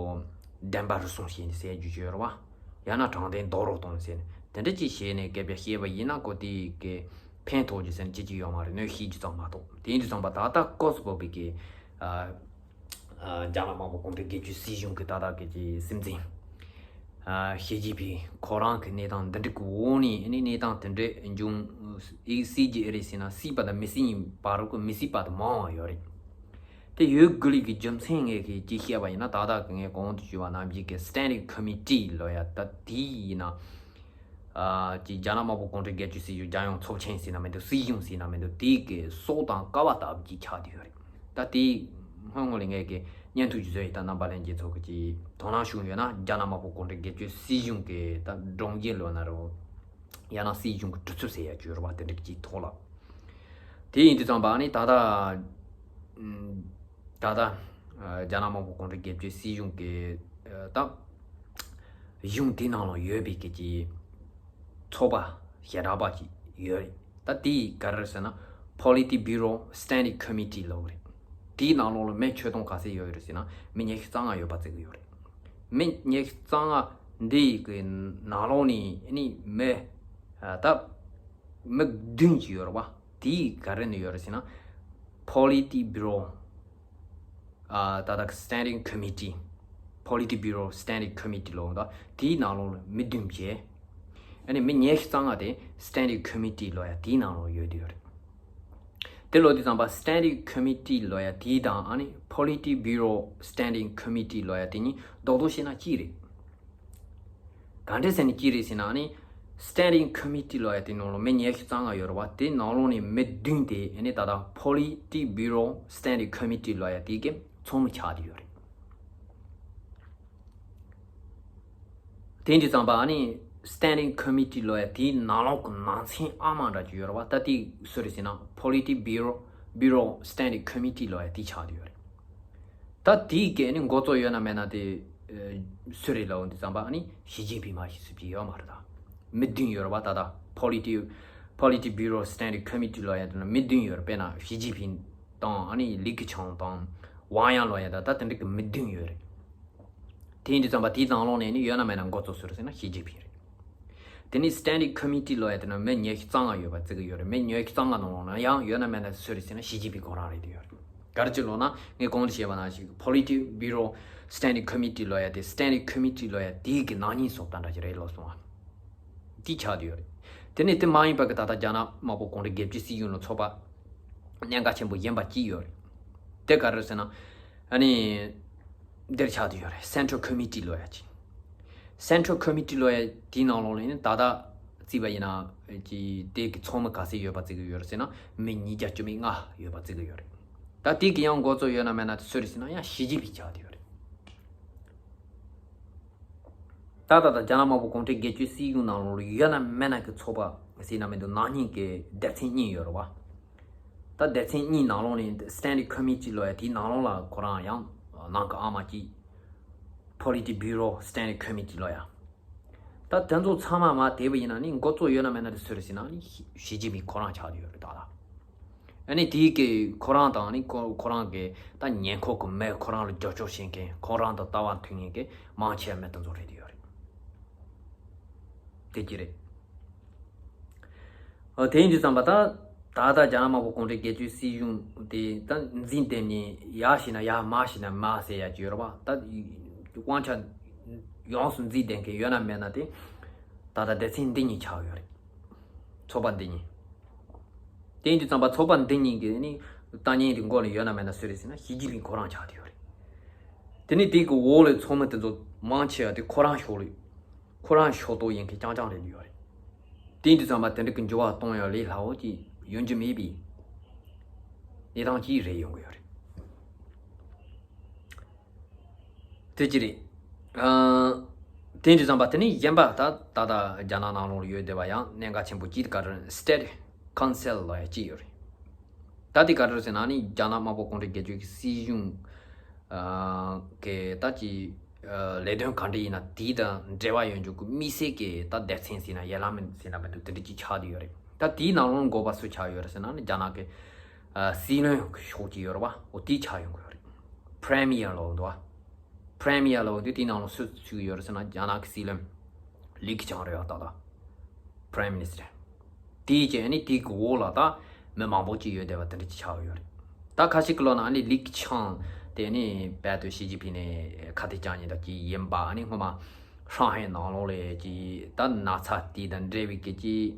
བདེན་པ་རུལ་སུངས་བྱས་ནས་ཟེར་རྒྱུ་ཅིག་ཡོད་རེད་བ། ཡང་ན་དྲང་བདེན་རྡོག་རོལ་གཏོང་ཟེར་ནས་དེ་འདྲ་ཅིག་བྱས་ནས་སྐད་ཆ་བཤད་པ་ཡིན་ན་གོ་དེ་གི་ཕན་ཐོགས་རྒྱུ་ཟེར་ནས་ཅི་ཅིག་ཡོད་མ་རེད། གནོད་ཤེས་རྒྱུ་ཙམ་མ་གཏོགས། དེ་ཡིན་དུས་ཙམ་པ་ད་ལྟ་སྐབས་སུ་བབས་པའི་གི་ཨ། རྒྱ་ནག་དམར་པོ་གུང་ཁྲན་སྒེར་གཅོད་སྲིད་གཞུང་གི་ད་ལྟ་གི་ཅིག་སྲིད་འཛིན་ཞི་ཅིན་ཕིང་ཁོ་རང་གི་གནས་སྟངས་འདི་འདྲ་གི་འོག་ནས་ཨ་ནི་གནས་སྟངས་དེ་འདྲ་འབྱུང་སྲིད་ཀྱི་ཨེ་རེད་ཟེར་ན། སྲིད་པ་དང་མི་སྲིད་གཉིས་བར་གི་མི་སྲིད་པ་དང་མང་བ་ཡོད་རེད། དེ་ཡོད་དགོས་ལས་ཀྱི་རྒྱུ་མཚན་ངས་གི་ཅིག་བཤད་པ་ཡིན་ན། ད་ལྟ་གི་ངས་གོང་དུ་ཞུས་པ་ནང་བཞིན་གི་Standing Committee ལབ་ཡ་ད་དེ་ཡིན་ན། ཨ་ཅིག་རྒྱ་ནག་དམར་པོ་གུང་ཁྲན་སྒེར་གཅོད་སྲིད་གཞུང་རྒྱལ་ཡོངས་ཚོགས་ཆེན་ཟེར་ན་མི་འདུག་སྲིད་གཞུང་ཟེར་ན་མི་འདུག་དེ་གི་སྲོག་དང་ཀ་བ་ལྟ་བུ་ཅིག་ཆགས་བསྡད་ཡོད་རེད། ད་དེ་སྔོན་སྔོན་ལ་ངས་ཀྱི་བརྙན་ཐུང་ཅིག་བཟོས་ཡིན། ད་རྣམ་པ་ལྷན་རྒྱས་ཚོ་གི་ཅིག་དོ་སྣང་བྱུང་ཡོད་ན། རྒྱ་ནག་དམར་པོ་གུང་ཁྲན་སྒེར་གཅོད་སྲིད་གཞུང་གི་ད་སྒྲོམ་གཞི་ལོ་ན་རོ། ཡང་ན་སྲིད་གཞུང་གི་གྲུབ་ཚུལ་ཟེར་ཡ་བརྗོད་རོགས་པ་དེ་འདྲ་གཅིག་ཐོག་ལ། དེ་ཡིན་དུས་ཙམ་པ་ནི་ད་ལྟ་ད་ལྟ་རྒྱ་ནག་དམར་པོ་གུང་ཁྲན་སྒེར་གཅོད་སྲིད་གཞུང་གི་ད་གཞུང་དེ་ནང་ལ་ཡོད་པའི་གི་ཅིག་ཚོགས་པ་ཞེ་དྲག་པ་ཅིག་ཡོད་རེད། ད་དེ་ག་རེ་ཟེར་ན་Politburo Standing Committee ལབ་རེད། དེའི་ནང་ལོགས་ལ་མི་ཁྱོན་བསྡོམས་ག་ཚད་ཡོད་རེད་ཟེར་ན་མི་ཉི་ཤུ་རྩ་ལྔ་ཡོད་པ་བརྩི་གི་ཡོད་རེད། མི་ཉི་ཤུ་རྩ་ལྔ་འདི་གི་ནང་ལོགས་ནས་ནི་མི་ད་མི་བདུན་ཅིག་ཡོད་རེད་བ། དེ་ག་རེ་ནས་ཡོད་རེད་ཟེར་ན། Politburo ཨ་ད་ལྟ་Standing Committee Politburo Standing Committee ལོ་ཡ་དེའི་ནང་ལོགས་ལ་མི་བདུན་བྱས། ཨ་ནི་མི་ཉི་ཤུ་རྩ་ལྔ་དེ་Standing Committee ལོ་ཡ་དེའི་ནང་ལོགས་ཡོད་དེ་ཡོད་རེད། དེ་ལོ་དེ་ཙམ་པ་Standing Committee ལོ་ཡ་དེ་དང་ཨ་ནི་Politburo Standing Committee ལོ་ཡ་དེ་གཉིས་རྡོག་རྡོག་བཤད་ན་གཅིག་རེད། ག་འདྲས་ཟེར་ནས་གཅིག་རེད་ཟེར་ན་ཨ་ནི་Standing Committee ལོ་ཡ་དེ་ནང་ལོགས་མི་ཉི་ཤུ་རྩ་ལྔ་ཡོད་རེད་བ། དེ་ནང་ལོགས་ནས་མི་བདུན་དེ་ཨ་ནི་ད་ལྟ་Politburo Standing Committee ལོ་ཡ་དེ་གི་ཚོགས་མི་ཆགས་བསྡད་ཡོད་རེད། དེ་འདྲ་ཙམ་པ་ཨ་ནི་Standing Committee ལོ་ཡ་དེའི་ནང་ལོགས་ཀྱི་ནང་ཚན་ཨ་མ་འདྲ་ཅིག་ཡོད་རེད་བ། ད་དེ་སུ་རེད་ཟེར་ན་Politburo Bureau Standing Committee ལོ་ཡ་དེ་ཆགས་བསྡད་ཡོད་རེད། ད་དེའི་གི་ཨ་ནི་འགོ་གཙོ་ཡོད་ན་མེད་ན་དེ་ཨ་སུ་རེད་ལབ་འོང་དུས་ཙམ་པ་ཨ་ནི་ཞི་ཅིན་ཕིང་མ་གཏོགས་སུ་ཅིག་ཡོད་མ་རེད། ད་མི་བདུན་ཡོད་རེད་བ། ད་ད་Politi Politburo Standing Committee ལོ་ཡ་དེ་ན་མི་བདུན་ཡོད་རེད། དཔེར་ན་ཞི་ཅིན་ཕིང་དང་ཨ་ནི་ལི་ཁི་ཆང་དང་ཝང་ཡང་ལོ་ཡ་ད་ད་དེ་འདྲ་གི་མི་བདུན་ཡོད་རེད། དེ་ཡིན་དུས་ཙམ་པ་དེའི་ནང་ལོགས་ནས་ནི་ཡོད་ན་མེད་ན་འགོ་གཙོ་སུ་རེད་ཟེར་ན་ཞི་ཅིན་ཕིང་རེད། དེ་ནི་Standing Committee ལོ་ཡ་དེ་ན་མི་ཉི་ཤུ་རྩ་ལྔ་ཡོད་པ་བརྩི་གི་ཡོད་རེད། མི་ཉི་ཤུ་རྩ་ལྔ་ནང་ལོགས་ན་ཡང་ཡོད་ན་མེད་ན་སུ་རེད་ཟེར་ན་ཞི་ཅིན་ཕིང་ཁོ་རང་རེད་དེ་ཡོད་རེད། ག་རེ་ཅིག་ལབ་ན་ངས་གོང་དུ་བཤད་པ་ནང་བཞིན་Politburo Standing Committee ལོ་ཡ་དེ་Standing Committee ལོ་ཡ་དེའི་གི་ནང་ཉིད་སོགས་དང་འདྲ་ཅིག་རེད་ལབ་སོང་བ། འདི་ཆགས་བསྡད་ཡོད་རེད། དེ་ནས་དེ་མ་ཡིན་པ་གི་ད་ལྟ་རྒྱ་ནག་དམར་པོ་གུང་ཁྲན་སྒེར་གཅོད་སྲིད་གཞུང་ལ་ཚོགས་པ་གནད་འགག་ཆེན་པོ་གཞན་པ་གཅིག་ཡོད་རེད། དེ་ག་རེ་ཟེར་ན་ཨ་ནི་འདིར་ཆགས་བསྡད་ཡོད་རེད། Central Committee ལབ་ཡ་ཅིག Central Committee ལབ་ཡ་དེའི་ནང་ལོགས་ལ་ཡིན་ན་ད་ལྟ་བརྩིས་པ་ཡིན་ན་ཀྱི་དེ་གི་ཚོགས་མི་ག་ཚད་ཡོད་པ་བརྩི་གི་ཡོད་རེད་ཟེར་ན་མི་ཉིས་བརྒྱ་བཅུ་མེད་ལྔ་ཡོད་པ་བརྩི་གི་ཡོད་རེད། ད་དེ་གི་ཡང་འགོ་གཙོ་ཡོད་ན་མེད་ན་དེ་སུ་རེད་ཟེར་ན་ཡང་ཞི་ཅིན་ཕིང་ཆགས་བསྡད་ཡོད་རེད། ད་ལྟ་ད་རྒྱ་ནག་དམར་པོ་གུང་ཁྲན་སྒེར་གཅོད་སྲིད་གཞུང་ནང་ལོགས་ལ་ཡོད་ན་མེད་ན་གི་ཚོགས་པ་ཟེར་ན་མི་འདུག་ནང་ཉིད་ཀྱི་སྡེ་ཚན་གཉིས་ཡོད་རེད་བ། ད་སྡེ་ཚན་གཉིས་ནང་ལོགས་ནས་Standing Committee ལབ་ཡ་དེའི་ནང་ལོགས་ལ་ཁོ་རང་ཡང་ནང་གི་ཨ་མ་གཅིག Politburo Standing Committee ལབ་ཡ། ད་དེ་ཚོ་ཚང་མ་མར་དེད་པ་ཡིན་ན་ནི་འགོ་གཙོ་ཡོད་ན་མེད་ན་དེ་སུ་རེད་ཟེར་ན་ནི་ཞི་ཞི་ཅིན་ཕིང་ཁོ་རང་ཆགས་བསྡད་ཡོད་རེད་ད་ལ། ཨ་ནི་དེའི་གི་ཁོ་རང་དང་ནི་ཁོ་ཁོ་རང་གི་ད་ཉེ་འཁོར་གི་མི་ཁོ་རང་ལ་རྒྱབ་སྐྱོར་བྱེད་མཁན་ཁོ་རང་དང་ལྟ་བ་མཐུན་མཁན་གི་མང་ཆེ་བ་མི་དེ་ཚོ་རེད་དེ་ཡོད་རེད། དེ་གི་རེད། ཨ་དེ་ཡིན་དུས་ཙམ་པ་ད་ད་ལྟ་རྒྱ་ནག་དམར་པོ་གུང་ཁྲན་སྒེར་གཅོད་སྲིད་གཞུང་དེ་ད་འཛིན་བསྡད་ནས་ཡར་ཞིག་ན་ཡར་མར་ཞིག་ན་མར་ཟེར་ཡ་ཅིག་ཡོད་རེད་བ། ད་དབང་ཆ་ཡོངས་སུ་འཛིན་བསྡད་མཁན་ཡོད་ན་མེད་ན་དེ་ད་ལྟ་སྡེ་ཚན་འདི་གཉིས་ཆགས་ཡོད་རེད། ཚོགས་པ་འདི་གཉིས། དེ་ཡིན་དུས་ཙམ་པ་ཚོགས་པ་འདི་གཉིས་ཀྱི་ནི་ལྟ་ཉན་དེ་མགོ་ལ་ཡོད་ན་མེད་ན་སུ་རེད་ཟེར་ན་ཞི་ཅིན་ཕིང་ཁོ་རང་ཆགས་བསྡད་ཡོད་རེད། དེ་ནི་དེ་གི་འོག་ལ་ཚོགས་མི་དེ་ཚོ་མང་ཆེ་བ་དེ་ཁོ་རང་ཕྱོགས་ལ་ཁོ་རང་ཕྱོགས་གཏོགས་ཡིན་མཁན་རྐྱང་རྐྱང་རེད་ཡོད་རེད། དེ་ཡིན་དུས་ཙམ་པ་དེ་འདྲ་གི་འགྱུར་བ་གཏོང་ཡ་ལས་སླ་བོ་ཅིག་ཡོང་རྒྱུ་མེད་པའི་གནས་སྟངས་ཅིག་རེད་ཡོང་གི་ཡོད་རེད། དེ་ཅི་རེད། ཨ་དེ་འདྲ་ཙམ་པ་དེ་ནི་གཞན་པ་ད་ད་ལྟ་རྒྱ་ནག་ནང་ལོགས་ལ་ཡོད་བསྡད་པ་ཡང་གནད་འགག་ཆེན་པོ་གཅིག་ག་རེ་State Council ལབ་ཡ་གཅིག་ཡོད་རེད། ད་དེ་ག་རེ་ཟེར་ན་ནི་རྒྱ་ནག་དམར་པོ་གུང་ཁྲན་སྒེར་གཅོད་ཀྱི་སྲིད་གཞུང་ཨ་གི་ད་ཅི་ཨ་ལས་དོན་ག་འདྲ་ཡིན་ན་དེ་དང་འབྲེལ་བ་ཡོད་རྒྱུ་གི་དམིགས་བསལ་གྱི་ད་སྡེ་ཚན་ཟེར་ན་ཡན་ལག་མིན་ཟེར་ན་མི་འདུག་དེ་འདྲ་ཅིག་ཆགས་བསྡད་ཡོད་རེད། ད་དེའི་ནང་ལོགས་འགོ་པ་སུ་ཆགས་ཡོད་རེད་ཟེར་ན་ནི་རྒྱ་ནག་གི་ཨ་སྲིད་བློན་གྱི་ཕྱོགས་ཀྱི་ཡོད་རེད་བ། འོ་དེ་ཆགས་ཡོང་གི་ཡོད་རེད། Premier ལབ་འདུག་བ། Premier ལབ་འདུག་དེའི་ནང་ལོགས་སུ་ཚུད་ཡོད་རེད་ཟེར་ན་རྒྱ་ནག་གི་སྲིད་བློན་ལི་ཁི་ཆང་རེད་བ། ད་ལྟ་Prime Minister། དེའི་རྗེས་ནི་དེའི་གི་འོག་ལ་ད་མི་མང་པོ་ཅིག་ཡོད་བསྡད་པ་དེ་འདྲ་ཅིག་ཆགས་ཡོད་རེད། ད་ཁ་ཤས་ཀྱི་ལོ་ན་ནི་ལི་ཁི་ཆང་དེ་ནི་རྦད་དེ་ཞི་ཅིན་ཕིང་ནས་ཁ་གཏད་བཅག་མཁན་དག་ཅིག་ཡིན་པ། ནི་སྔོན་མ་ཧྲང་ཧའེ་ནང་ལོགས་ལ་ཅིག་ད་ན་ཚ་དེ་དང་འབྲེལ་བའི་གི་ཅིག་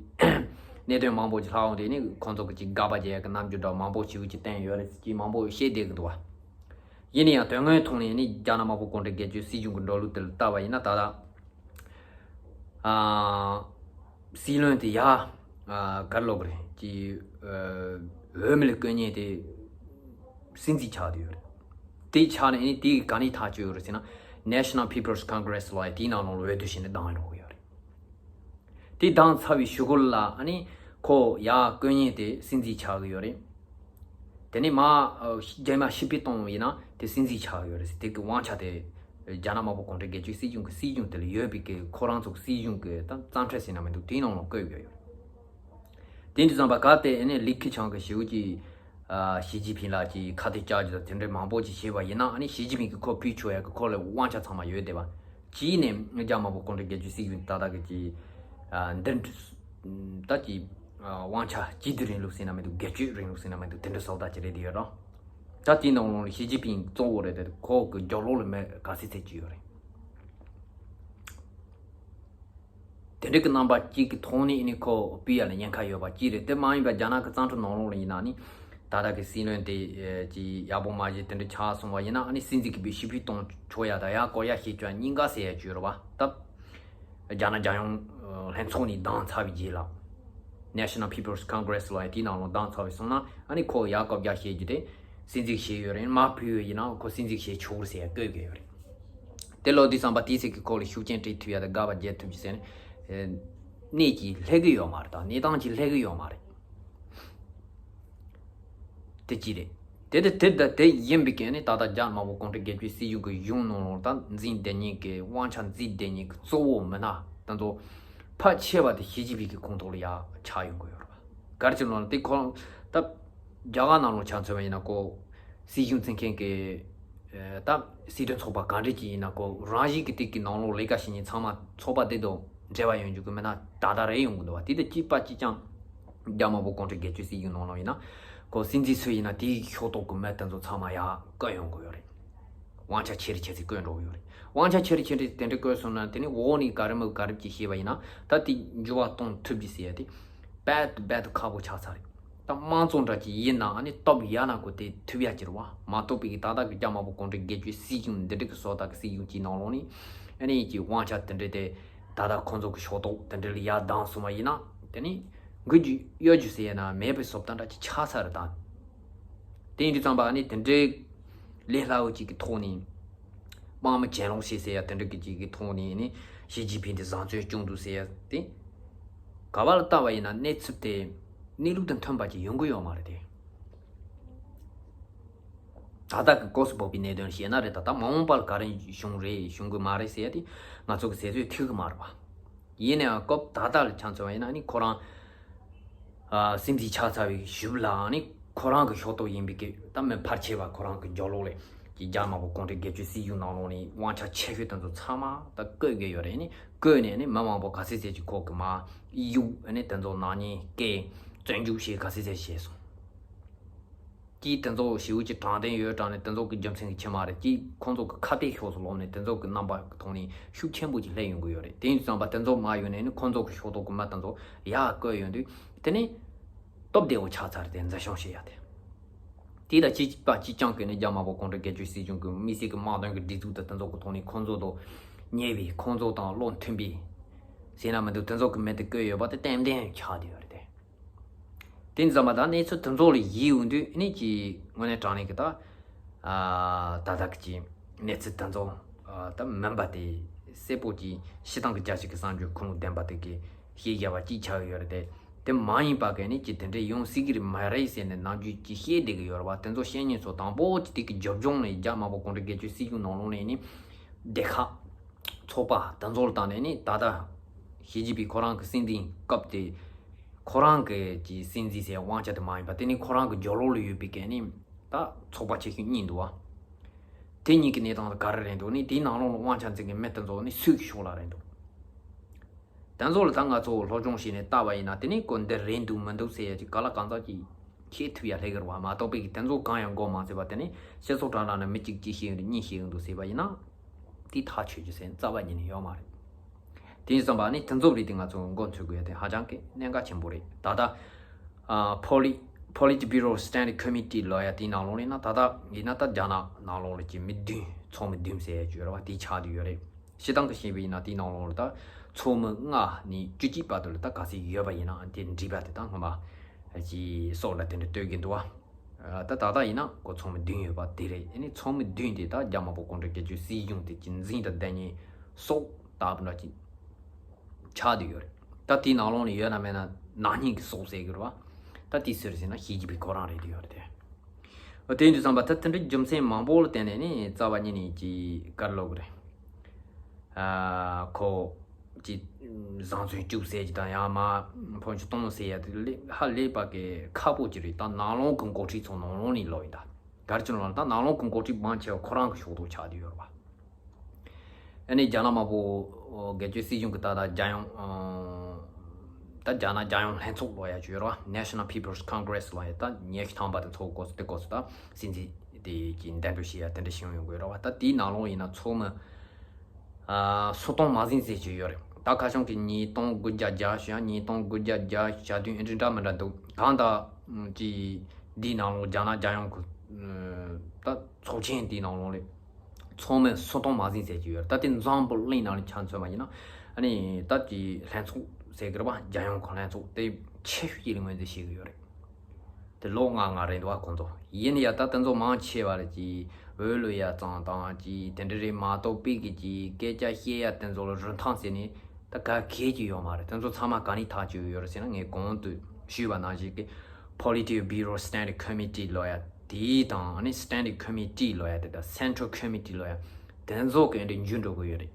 གནད་དོན་མང་པོ་ཅིག་ལྷག་འོང་དུས་ནི་ཁོང་ཚོ་གི་ཅིག་དགག་པ་བྱེད་ཡ་གི་རྣམ་འགྱུར་འདྲ་མང་པོ་ཞིག་ཅིག་བསྟན་ཡོད་རེད་ཅེས་མང་པོ་བཤད་བསྡད་ཀྱི་འདུག་བ། ཡིན་ན་ཡང་དོན་དངོས་ཐོག་ནས་ནི་རྒྱ་ནག་དམར་པོ་གུང་ཁྲན་སྒེར་གཅོད་སྲིད་གཞུང་གི་འགྲོ་ལུགས་དེ་ལ་བལྟ་བ་ཡིན་ན་ད་ལྟ་ཨ་སྲིད་བློན་དེ་ཡ་ཨ་ག་རེ་ལབ་དགོས་རེད་ཅེས་ཨ་འོས་མི་ལ་བསྐོ་མཁན་དེ་སྲིད་འཛིན་ཆགས་བསྡད་ཡོད་རེད། དེ་ཆགས་ནས་ནི་དེ་ག་ནས་ཐག་གཅོད་ཡོད་རེད་ཟེར་ན་National People's Congress ལབ་ཡ་དེའི་ནང་ལོགས་ལ་འོས་བསྡུ་བྱས་ནས་བདམས་ཡོང་གི་ཡོད་རེད། དེ་བདམས་ཚར་བའི་གཞུག་གུ་ལ་ཨ་ནི་ཁོ་ཡར་བསྐོ་མཁན་དེ་སྲིད་འཛིན་ཆགས་ཀྱི་ཡོད་རེད། དེ་ནས་མར་ཨ་རྗེས་མ་ཕྱིར་འབུད་གཏོང་བ་ཡིན་ན་དེ་སྲིད་འཛིན་ཆགས་ཀྱི་ཡོད་རེད། དེ་གི་དབང་ཆ་དེ་རྒྱ་ནག་དམར་པོ་གུང་ཁྲན་སྒེར་གཅོད་སྲིད་གཞུང་གི་སྲིད་གཞུང་དེ་ལ་ཡོད་པའི་གི་ཁོ་རང་ཚོ་གི་སྲིད་གཞུང་གི་ད་རྩ་ཁྲིམས་ཟེར་ན་མི་འདུག་དེའི་ནང་ལ་བཀོད་ཡོད་ཡོད་རེད། དེ་འདྲ་ཙམ་པ་ག་དེ་ཨ་ནི་ལི་ཁི་ཆང་གི་ཞེ་པོ་ཅིག་ཨ་ཞི་ཅིན་ཕིང་ལ་ཅིག་ཁ་གཏད་བཅག་རྒྱུ་དང་དེ་འདྲའི་མང་པོ་ཅིག་བྱས་པ་ཡིན་ན། ཨ་ནི་ཞི་ཅིན་ཕིང་གིས་ཁོ་ཕུད་ཆོག་ཡ་གི་ཁོ་ལ་དབང་ཆ་ཚང་མ་ཡོད་བསྡད་པ། གཅིག་ནས་རྒྱ་དམར་པོ་གུང་ཁྲན་སྒེར་གཅོད་སྲིད་གཞུང་ད་ལྟ་གི་ཅིག་ཨ་འདི་ད་ཅིག་ཨ་དབང་ཆ་གཅིག་སྡུད་རིང་ལུགས་ཟེར་ན་མི་འདུག་སྒེར་གཅོད་རིང་ལུགས་ཟེར་ན་མི་འདུག་དེ་འདྲ་བཟོ་ལྟ་ཅིག་རེད་དེ་ཡོད་རོ། ད་དེའི་ནང་ལོགས་ལ་ཞི་ཅིན་ཕིང་གཙོ་བོ་རེད་དེ། ཁོ་གི་རྒྱབ་ལོགས་ལ་མི་ག་ཚད་ཅིག་ཡོད་རེད། དེ་འདྲ་གི་རྣམ་པ་གཅིག་གི་ཐོག་ནས་ཨ་ནི་ཁོ་སྤུས་ཡ་ལ་ཉེན་ཁ་ཡོད་པ་གཅིག་རེད། དེ་མ་ཡིན་པ་རྒྱ་ནག་གི་བཙན་བྱོལ་ནང་ལོགས་ལ་ཡིན་ན་ནི་ད་ལྟ་གི་སྲིད་བློན་དེ་ཨེ་ཅིག་ཡག་པོ་མ་བྱས་དེ་འདྲ་ཆགས་སོང་བ་ཡིན་ན། ཨ་ནི་སྲིད་འཛིན་གྱི་སྦི་ཞི་བའི་གཏོང་ཆོག་ཡ་དང་ཡ་བསྐོར་ཡ་ཞེས་བྱ་གཉིས་ཀ་ཟེར་ཡ་ཅིག་ཡོད་རེད་པ། ད་རྒྱ་ནག་རྒྱལ་ཡོངས་ལྷན་ཚོགས་ནས་བདམས་ཚར་བའི་རྗེས་ལ། National People's Congress ལ་ཡ་དེའི་ནང་ལོགས་བདམས་ཚར་བའི་སོང་ན། ཨ་ནི་ཁོ་ཡ་བསྐོར་རྒྱ་བྱེད་རྒྱུ་དེ་སྲིད་འཛིན་བྱས་ཡོད་རེད། མར་ཕུད་ཡོད་ཡིན་ན་ཁོ་སྲིད་འཛིན་བྱས་ཆོག་རེད་ཟེར་ཡ་བཀོད་ཀྱི་ཡོད་རེད། དེ་ལོ་དུས་ཙམ་པ་དེའི་ཚིག་གི་སྐོར་ལ་ཤུགས་རྐྱེན་སྤྲད་ཐུབ་ཡ་དང་དགག་པ་རྒྱག་ཐུབ་ཀྱི་ཟེར་ནས་གནས་ཀྱི་སླེབས་ཀྱི་ཡོད་མ་རེད། ད་གནས་སྟངས་ཀྱི་སླེབས་ཀྱི་ཡོད་མ་རེད། དེ་གཅིག་རེད། དེ་དེ་དེ་དེ་དེ་ཡིན་པའི་གན་ནི་ད་ལྟ་རྒྱ་དམར་པོ་གུང་ཁྲན་སྒེར་གཅོད་སྲིད་གཞུང་གི་གཞུང་ནང་ལོགས་ད་འཛིན་བསྡད་མཁན་གྱི་དབང་ཆ་འཛིན་བསྡད་མཁན་གྱི་གཙོ་བོ་མི་སྣ་དེ་ཚོ་ཕལ་ཆེ་བ་དེ་ཞི་ཅིན་ཕིང་གི་ཁོངས་གཏོགས་ལ་ཡ་ཆགས་ཡོང་གི་ཡོད་རེད་པ། ག་རེ་བྱས་ནས་ལབ་ན་དེ་ཁོ་ད་རྒྱ་གར་ནང་ལོགས་ཆ་མཚོན་པ་ཡིན་ན་ཁོ་སྲིད་གཞུང་འཛིན་མཁན་གྱི་ད་སྲིད་དོན་ཚོགས་པ་ག་འདྲ་ཅིག་ཡིན་ན་ཁོ་རང་བཞིན་གྱི་དེ་གི་ནང་ལོགས་ལས་ཀ་བྱེད་མཁན་ཚང་མ་ཚོགས་པ་དེ་དང་འབྲེལ་བ་ཡོད་རྒྱུ་གི་མི་སྣ་ད་ལྟ་རེད་ཡོང་གི་འདུག་པ། དེ་དང་གཅིག་པ་གཅིག་རྐྱང་རྒྱ་དམར་པོ་གུང་ཁྲན་སྒེར་གཅོད་སྲིད་གཞུང་ནང་ལོགས་ཡིན་ན་ཁོ་སྲིད་འཛིན་སུ་ཡིན་ན་དེའི་ཕྱོགས་གཏོགས་ཀྱི་མི་དེ་ཚོ་ཚང་མ་ཡར་བསྐོས་ཡོང་གི་ཡོད་རེད། དབང་ཆ་ཆེ་རུ་ཆེ་རུ་བསྐོས་འགྲོ་གི་ཡོད་རེད། དབང་ཆ་ཆེ་རུ་ཆེ་རུ་དེ་འདྲ་བསྐོས་སོང་ན་དེ་ནི་འོག་ནས་ག་རེ་མོ་ག་རེ་ཅིག་བྱས་པ་ཡིན་ན་ད་དེ་འགྱུར་བ་གཏོང་ཐུབ་ཀྱི་ཟེར་ཡ་དེ་རྦད་དེ་རྦད་དེ་ཁག་པོ་ཆགས་ཚར་རེད། ད་དམངས་གཙོ་འདྲ་ཅིག་ཡིན་ན་ཨ་ནི་སྟོབས་ཡག་ན་གོ་དེ་ཐུབ་ཡ་ཅིག་རེད་པ། མ་གཏོགས་པའི་གི་ད་ལྟ་གི་རྒྱ་དམར་པོ་གུང་ཁྲན་སྒེར་གཅོད་སྲིད་གཞུང་འདི་འདྲ་གི་བཟོ་ལྟ་གི་སྲིད་གཞུང་གཅིག་ནང་ལོགས་ནས་ཨ་ནི་ཀྱི་དབང་ཆ་དེ་འདྲ་དེ་ད་ལྟ་ཁོང་ཚོ་གི་ཕྱོགས་གཏོགས་དེ་འདྲ་ལ་ཡར་བདམས་སོང་བ་ཡིན་ན་དེ་ནི་འགུལ་རྒྱུ་གཡོ་རྒྱུ་ཟེར་ཡ་ན་མེད་པའི་བཟོ་ལྟ་འདྲ་ཅིག་ཆགས་ཚར་རེད་ད། དེ་ཡིན་དུས་ཙམ་པ་ཨ་ནི་དེ་འདྲའི་ལས་སླ་བོ་ཅིག་གི་ཐོག་ནས་དམག་མི་གྱེན་ལོག་བྱེད་ཟེར་ཡ་དེ་འདྲ་གི་ཅིག་གི་ཐོག་ནས་ནི་ཞི་ཅིན་ཕིང་དེ་བཟང་སྤྱོད་སྐྱོང་འདུག་ཟེར་ཡ་དེ་ག་བ་ལ་ལྟ་བ་ཡིན་ན་གནས་ཚུལ་དེ་གནས་ལུགས་དང་མཐུན་པ་ཅིག་ཡོང་གི་ཡོད་མ་རེད་དེ། ད་ལྟ་གི་སྐབས་སུ་བབས་པའི་གནད་དོན་བཤད་ན་རེད། ད་ལྟ་མ་འོངས་པ་ལ་ག་རེ་བྱུང་རེད་བྱུང་གི་མ་རེད་ཟེར་ཡ་དེ་ང་ཚོ་གི་ཟེར་ཚོད་ཐིག་གི་མ་རེད་པ། ཡིན་ནའང་སྐབས་ད་ལྟ་ལ་ཆ་མཚོན་པ་ཡིན་ན་ནི་ཁོ་རང་ཨ་སྲིད་འཛིན་ཆགས་ཚར་བའི་གཞུག་ལའང་ནི་ཁོ་རང་གི་ཕྱོགས་གཏོགས་ཡིན་པའི་གི་ད་མི་ཕལ་ཆེ་བ་ཁོ་རང་གི་རྒྱབ་ལོགས་ལ་གི་རྒྱ་དམར་པོ་གུང་ཁྲན་སྒེར་གཅོད་སྲིད་གཞུང་ནང་ལོགས་ནས་དབང་ཆ་ཆེ་ཤོས་དེ་ཚོ་ཚང་མ་ད་བསྐོས་དགོས་ཡོད་རེད། ནི་བསྐོས་ནས་ནི་མི་མང་པོ་ག་ཚད་ཚད་ཅིག་ཁོ་གི་མ་གཡུག་ནི་དེ་ཚོ་ནག་ཉེས་བཀལ་བཙོན་འཇུག་བྱས་ག་ཚད་ཚད་བྱས་སོང་། དེས་དེ་ཚོ་ཞེ་པོ་ཅིག་དྲང་བདེན་ཡོད་དྲང་ནས་དེ་ཚོ་གི་རྒྱུ་མཚན་གྱི་ཆེད་མ་རེད། ཅིག་ཁོང་ཚོ་གི་ཁ་གཏད་ཕྱོགས་སུ་ལོག་ནས་དེ་ཚོ་གི་རྣམ་པ་གི་ཐོག་ནས་ཤུགས་ཆེན་པོ་ཅིག་སླེབས་ཡོང་གི་ཡོད་རེད། དེ་ཡིན་དུས་ཙམ་པ་དེ་ཚོ་མ་ཡོང་ནས་ནི་ཁོང་ཚོ་གི་ཕྱོགས་གཏོགས་གི་མི་དེ་ཚོ་ཡར་བསྐོས་ཡོང་དུས་དེ་ནི་སྟོབས་བདེ་བོ་ཆགས་ཚར་རེད། དེ་འཛིན་སྐྱོང་བྱེད་ཡ་དེ། དེ་དང་གཅིག་པ་གཅིག་རྐྱང་གི་ནི་རྒྱ་དམར་པོ་གུང་ཁྲན་སྒེར་གཅོད་སྲིད་གཞུང་གི་དམིགས་བསལ་གྱི་དམག་དོན་གྱི་སྒྲིག་འཛུགས་དང་དེ་ཚོ་གི་ཐོག་ནས་ཁོང་ཚོ་དང་ཉེ་བའི་ཁོང་ཚོ་དང་བློ་མཐུན་པའི་ཟེར་ན་མི་འདུག་དེ་ཚོ་གི་མི་དེ་བསྐོས་ཡོད་པ་དེ་ཏན་ཏན་ཆགས་བསྡད་ཡོད་རེད་དེ། དེ་ཙམ་པ་ད་གནས་ཚུལ་དེ་ཚོ་ལ་གཞིགས་ཡོང་དུས་ཨ་ནི་ཀྱི་དངོས་གནས་དྲང་གནས་ཀྱི་ད་ཨ་ད་ལྟ་གི་ཀྱི་གནས་ཚུལ་དེ་ཚོ་ཨ་ད་མིན་པ་དེ་གསལ་པོ་ཀྱི་སྤྱིར་བཏང་གི་རྒྱལ་སྤྱི་གི་བསམ་བློ་ཁུངས་ལུང་ལྡན་པ་དེ་གི་ཤེས་རྒྱ་བ་ཅིག་ཆགས་ཡོད་རེད་དེ། དེ་མ་ཡིན་པ་གི་ནི་ཀྱི་དེ་འདྲའི་ཡོང་སྲིད་ཀྱི་རེད་མ་རེད་ཟེར་ནས་ནམ་རྒྱུན་ཀྱི་བཤད་བསྡད་ཀྱི་ཡོད་རེད་བ། དེ་ཚོ་བཤད་མཁན་ཚོ་དང་པོ་ཀྱི་དེ་གི་རྒྱབ་ལྗོངས་ནས་རྒྱ་དམར་པོ་གུང་ཁྲན་སྒེར་གཅོད་སྲིད་གཞུང་ནང་ལོགས་ནས་ནི་སྡེ་ཁག་ཚོགས་པ་དེ་ཚོ་ལ་བཏང་ནས་ནི་ད་ལྟ་ཞི་ཅིན་ཕིང་ཁོ་རང་གི་སྲིད་འཛིན་སྐབས་དེ་ཁོ་རང་གི་ཀྱི་སྲིད་འཛིན་ཟེར་དབང་ཆ་དེ་མ་ཡིན་པ་དེ་ནི་ཁོ་རང་གི་རྒྱབ་ལོགས་ལ་ཡོད་པའི་གི་ནི་ད་ཚོགས་པ་ཆེ་ཤོས་གཉིས་འདུག་བ། དེ་གཉིས་ཀྱི་གནས་སྟངས་དེ་ག་རེ་རེད་འདུག་ནི་དེའི་ནང་ལོགས་ལ་དབང་ཆ་འཛིན་གི་མི་དེ་ཚོ་ནི་སུའི་གི་ཕྱོགས་ལ་རེད་འདུག་དེ་ཚོ་ལ་ད་ང་ཚོ་སློབ་སྦྱོང་བྱས་ནས་བལྟ་བ་ཡིན་ན་དེ་ནི་ཀོ་འདི་རེད་འདུག་མི་འདུག་ཟེར་ཡ་ཅིག་ག་ལ་གང་ཟག་ཅིག་ཤེས་ཐུབ་ཡ་སླེབས་ཀྱི་རེད་བ། མ་གཏོགས་པའི་གི་དེ་ཚོ་གང་ཡང་མགོ་མ་ཚོས་པ་དེ་ནི་སྤྱི་ཚོགས་དྲ་ལམ་ན་མི་གཅིག་གཅིག་ཤེས་ཡོང་དུས་གཉིས་ཤེས་ཡོང་དུས་ཟེར་བ་ཡིན་ན་དེ་ཐག་ཆོད་རྒྱུ་ཟེར་རྩ་བ་ཉིད་ནས་ཡོད་མ་རེད། དེ་ཡིན་ཙམ་པ་ནི་དེ་ཚོ་རིགས་དེ་ང་ཚོ་མགོ་འཚོས་དགོས་ཡ་དེ་ཧ་ཅང་གི་གནད་འགག་ཆེན་པོ་རེད། ད་ལྟ་ཨ་Polit- Politburo Standing Committee ལབ་ཡ་དེའི་ནང་ལོགས་ནས་ན་ད་ལྟ་ཡིན་ན་ད་རྒྱ་ནག་ནང་ལོགས་ལ་ཀྱི་མི་བདུན་ཚོགས་མི་བདུན་ཟེར་ཡ་ཅིག་ཡོད་རེད་བ། དེ་ཆགས་བསྡད་ཡོད་རེད། སྤྱིར་བཏང་གི་བཤད་པ་ཡིན་ན་དེའི་ནང་ལོགས་ལ་ད་ཚོགས་མི་ལྔ་ནས་བཅུ་གཅིག་བར་དུ་ལ་ད་ག་ཚད་ཡོད་པ་ཡིན་ནའང་དེ་འགྲིག་པ་དེ་ད་སྔོན་མ་ཀྱི་སྲོག་ལ་དེ་འདྲ་གཏོད་ཀྱི་འདུག་བ། ད་ད་ལྟ་ཡིན་ན་ཁོ་ཚོགས་མི་བདུན་ཡོད་པ་དེ་རེད། ཨ་ནི་ཚོགས་མི་བདུན་དེ་ད་རྒྱ་དམར་པོ་གུང་ཁྲན་སྒེར་གཅོད་སྲིད་གཞུང་དེ་ཀྱི་འཛིན་དང་བསྡད་མཁན་སྲོག་ལྟ་བུ་འདྲ་ཅིག་ཆགས་བསྡད་ཡོད་རེད། ད་དེའི་ནང་ལོགས་ནས་ཡོད་ན་མེད་ན་ནག་ཉེས་ཀྱི་སྲོག་ཟེར་གྱི་རེད་བ། ད་དེ་སུ་རེད་ཟེར་ན་ཞི་ཅིན་ཕིང་ཁོ་རང་རེད་དེ་ཡོད་རེད་དེ། དེ་ཡིན་དུས་ཙམ་པ་ད་དེ་འདྲའི་རྒྱུ་མཚན་མང་པོ་ལ་བརྟེན་ནས་ནི་རྩ་བ་ཉིད་ནས་ཀྱི་ག་རེ་ལབ་དགོས་རེད། ཨ་ཁོ་ཀྱི་བཟང་བཙོན་བཅུག་ཟེར་གྱི་དང་ཡང་མ་ཕོན་ཆེ་གཏོང་ཟེར་ཡ་དེ་ལེ་ཧ་ལས་པ་གི་ཁག་པོ་ཅིག་རེད། ད་ནང་ལོགས་ཀྱི་འགོ་ཁྲིད་ཚོ་ནང་ལོགས་ནས་ལབ་ཡིན། ད་ག་རེ་བྱས་ནས་ལབ་ན་ད་ནང་ལོགས་ཀྱི་འགོ་ཁྲིད་མང་ཆེ་བ་ཁོ་རང་གི་ཕྱོགས་གཏོགས་ཆགས་བསྡད་ཡོད་རེད་བ། ཨ་ནི་རྒྱ་ནག་དམར་པོ་སྒེར་གཅོད་སྲིད་གཞུང་གི་ད་ད་རྒྱལ་ཡོངས་ཨ་ད་རྒྱ་ནག་རྒྱལ་ཡོངས་ལྷན་ཚོགས་ལབ་ཡ་ཅིག་ཡོད་རེད་བ། National People's Congress ལབ་ཡ་ད་ཉི་ཤུ་ཐམ་པ་དེ་ཚོགས་སྐབས་སུ་དེ་སྐབས་སུ་ད་སྲིད་འཛིན་ དེ་གྱི་འདེམས་སྒྲུག་བྱེད་ཡ་དེ་འདྲ་བྱུང་ཡོང་གི་རེད་བ། ད་དེའི་ནང་ལོགས་ཡིན་ན་ཚོགས་མི་ཨ་སུམ་སྟོང་མ་ཟིན་ཟེར་གྱི་ཡོད་རེད། ད་ཁ་བྱང་གི་ཉིས་སྟོང་དགུ་བརྒྱ་བརྒྱད་ཅུ་ཡང་ཉིས་སྟོང་དགུ་བརྒྱ་བརྒྱད་ཅུ་གྱ་བདུན་ཨེ་འདྲ་འདྲ་མི་འདྲ་འདུག་གང་ལྟར་ཅི་འདིའི་ནང་ལོགས་རྒྱ་ནག་རྒྱལ་ཡོངས་ཀྱི་ད་ཚོགས་ཆེན་འདིའི་ནང་ལོགས་ལས་ཚོགས་མི་སུམ་སྟོང་མ་ཟིན་ཟེར་གྱི་ཡོད་རེད། ད་དེ་འཛམ་བུ་གླིང་ནང་ལ་ཆ་མཚོན་པ་ཡིན་ན་ཨ་ནི་ད་ཀྱི་ལྷན་ཚོགས་ཟེར་གི་རེད་པ། རྒྱལ་ཡོངས་ཀྱི་ལྷན་ཚོགས་དེ་ཆེ་ཤོས་ཀྱི་ངོས་འཛིན་བྱེད་གི་ཡོད་རེད། དེ་ལོ་ལྔ་ལྔ་རེད་འདུག་བ་ཁོང་ཚོ། ཡིན་ཡང་ད་དེ་ཚོ་མང་ཆེ་བ་ལ་ཀྱི་འོས་བླུག་ཡ་ཙང་དང་ཀྱི་དེ་འདྲ་རེད་མ་གཏོགས་པའི་གི་ཀྱི་སྐད་ཆ་བཤད་ཡ་དེ་ཚོ་ལ་རིན་ཐང་ཟེར་ནས་ད་ག་གེ་ཅིག་ཡོད་མ་རེད། དེ་ཚོ་ཚང་མ་ག་ནས་ཐག་གཅོད་ཡོད་རེད་ཟེར་ན་ངས་གོང་དུ་ཞུས་པ་ནང་བཞིན་གྱི་Politburo Standing Committee ལབ་ཡ་དེ་དང་ཨ་ནི་Standing Committee ལབ་ཡ་དེ་དང་Central Committee ལབ་ཡ་དེ་ཚོ་གི་འདྲ་འཇུ་འགྲོ་གི་ཡོད་རེད།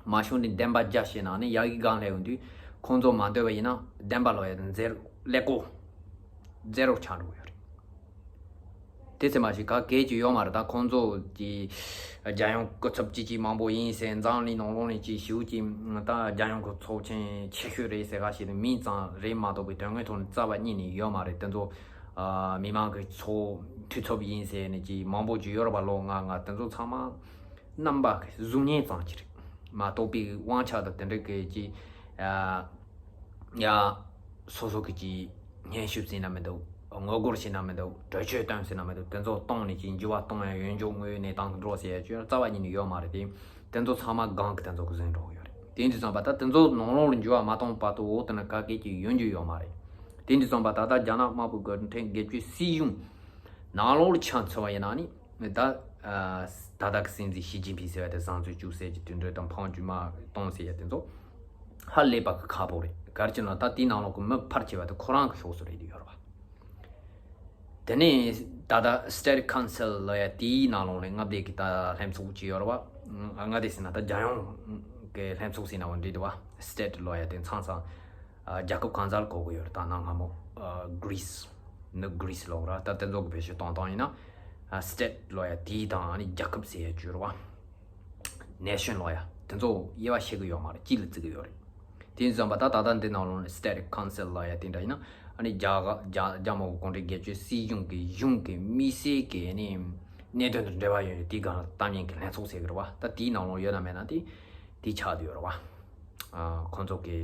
མ་གཞི་ནས་བདེན་པ་བརྒྱ་བཤད་ན་ནི་ཡ་གི་སྒང་ལ་ཡོང་དུས་ཁོང་ཚོ་མ་འདོད་པ་ཡིན་ན་བདེན་པ་ལབ་ཡ་དེ་ཛེ་རོ་ཀླད་ཀོར་ཛེ་རོ་ཆགས་འགྲོ་གི་ཡོད་རེད། དེ་ཚོ་མ་གཞི་ག་གེ་ཅིག་ཡོད་མ་རེད། ད་ཁོང་ཚོ་གི་རྒྱལ་ཡོངས་སྐུ་ཚབ་ཅིག་ཅིག་མང་པོ་ཡིན་ཟེར། འཛམ་གླིང་ནང་ལོགས་ནས་ཅིག་ཞུ་ཅིག་ད་རྒྱལ་ཡོངས་ཀྱི་ཚོགས་ཆེན་ཆེ་ཤོས་རེད་ཟེར་ག་ཞིག་ནི་མིང་ཙམ་རེད་མ་གཏོགས་པའི་དོན་དངོས་ཐོག་ནས་རྩ་བ་ཉིད་ནས་ཡོད་མ་རེད། དེ་ཚོ་མི་མང་གི་ཚོགས་འཐུས་ཚབ་ཡིན་ཟེར་ནས་ཅིག་མང་པོ་ཅིག་ཡོད་རེད་པ། ལོ་ལྔ་ལྔ་དེ་ཚོ་ཚང་མ་རྣམ་པ་གཟུགས་བརྙན་ཙམ་ཅིག་རེད་མ་གཏོགས་པའི་དབང་ཆ་དང་དེ་འདྲ་གི་ཅིག་ཡ་སོ་སོ་གི་ཅིག་སྙན་ཞུ་ཟེར་ན་མི་འདུག་ངོ་རྒོལ་ཟེར་ན་མི་འདུག་གྲོས་ཆོད་བཏོན་ཟེར་ན་མི་འདུག་དེ་ཚོ་གཏོང་ནས་ཅིག་འགྱུར་བ་གཏོང་ཡ་ཡོད་འཇོག་དངོས་གནས་དང་འགྲོ་ཟེར་ཡ་ཅིག་རྩ་བ་ཉིད་ནས་ཡོད་མ་རེད། དེ་དེ་ཚོ་ཚང་མ་སྒང་གི་དེ་ཚོ་གི་བཟོས་འགྲོ་གི་ཡོད་རེད། དེ་འདྲ་ཙམ་པ་ད་དེ་ཚོ་ནང་ལོགས་ལ་འགྱུར་བ་མ་གཏོང་བར་དུ་འོག་ཏུ་ན་ག་གེ་ཅིག་ཡོང་རྒྱུ་ཡོད་མ་རེད། དེ་འདྲ་ཙམ་པ་ད་ལྟ་རྒྱ་ནག་དམར་པོ་གི་ཁྲིམས་སྒེར་གཅོད་སྲིད་གཞུང་ནང་ལོགས་ལ་ཆ་མཚོན་པ་ཡིན་ན་ནི་ད་ད་ལྟ་གི་སྲིད་འཛིན་ཞི་ཅིན་ཕིང་ཟེར་བ་དེ་བཟང་སྤྱོད་བཅུ་གསུམ་གྱི་དུས་འགྲོས་དང་ཕང་ཇུ་མ་གཏོང་ཟེར་ཡ་དེ་ཚོ་ཧ་ལས་པ་གི་ཁག་པོ་རེད། ག་རེ་བྱས་ན་ད་དེའི་ནང་ལོགས་གི་མི་ཕལ་ཆེ་བ་དེ་ཁོ་རང་གི་ཕྱོགས་སུ་རེད་ཡོད་རེད་བ། དེ་ནས་ད་ལྟ་State Council ལབ་ཡ་དེའི་ནང་ལོགས་ནས་མངའ་སྡེ་གི་ད་ལྷན་ཚོགས་ཅིག་ཡོད་རེད་བ། མངའ་སྡེ་ཟེར་ན་ད་རྒྱལ་ཡོངས་ཀྱི་ལྷན་ཚོགས་ཟེར་ན་འོ་འདྲ་རེད་བ། State ལབ་ཡ་དེ་ཚང་ཚང་ཨ་རྒྱལ་ཁབ་གང་ཟག་ལ་གོ་གི་ཡོད་རེད། ད་གནའ་སྔ་མོ་ཨ་Greece ནི་Greece ལབ་ར། ད་དེ་ཚོ་གི་བེད་སྤྱོད་གཏོང་སྟངས་ཡིན་ན་ཨ་State ལབ་ཡ་དེའི་དང་ཨ་ནི་རྒྱལ་ཁབ་ཟེར་ཡ་ཅིག་ཡོད་རེད་བ། Nation ལབ་ཡ་དེ་ཚོ་དབྱེ་བ་ཕྱེ་གི་ཡོད་མ་རེད། གཅིག་ལ་བརྩི་གི་ཡོད་རེད། དེ་ཙམ་པ་ད་ད་ལྟ་འདི་ནང་ལོགས་ནས་State Council ལབ་ཡ་དེ་འདྲ་ཡིན་ན་ཨ་ནི་རྒྱ་ག་རྒྱ་རྒྱ་དམར་པོ་གུང་ཁྲན་སྒེར་གཅོད་སྲིད་གཞུང་གི་གཞུང་གི་དམིགས་བསལ་གི་ཨ་ནི་གནད་དོན་དང་འབྲེལ་བ་ཡོད་ནས་དེའི་སྒང་ལ་གཏམ་ཉན་གི་ལྷན་ཚོགས་ཟེར་གི་རེད་བ། ད་དེའི་ནང་ལོགས་ཡོད་ན་མེད་ན་དེ་དེ་ཆགས་བསྡད་ཡོད་རེད་བ། ཨ་ཁོང་ཚོ་གི་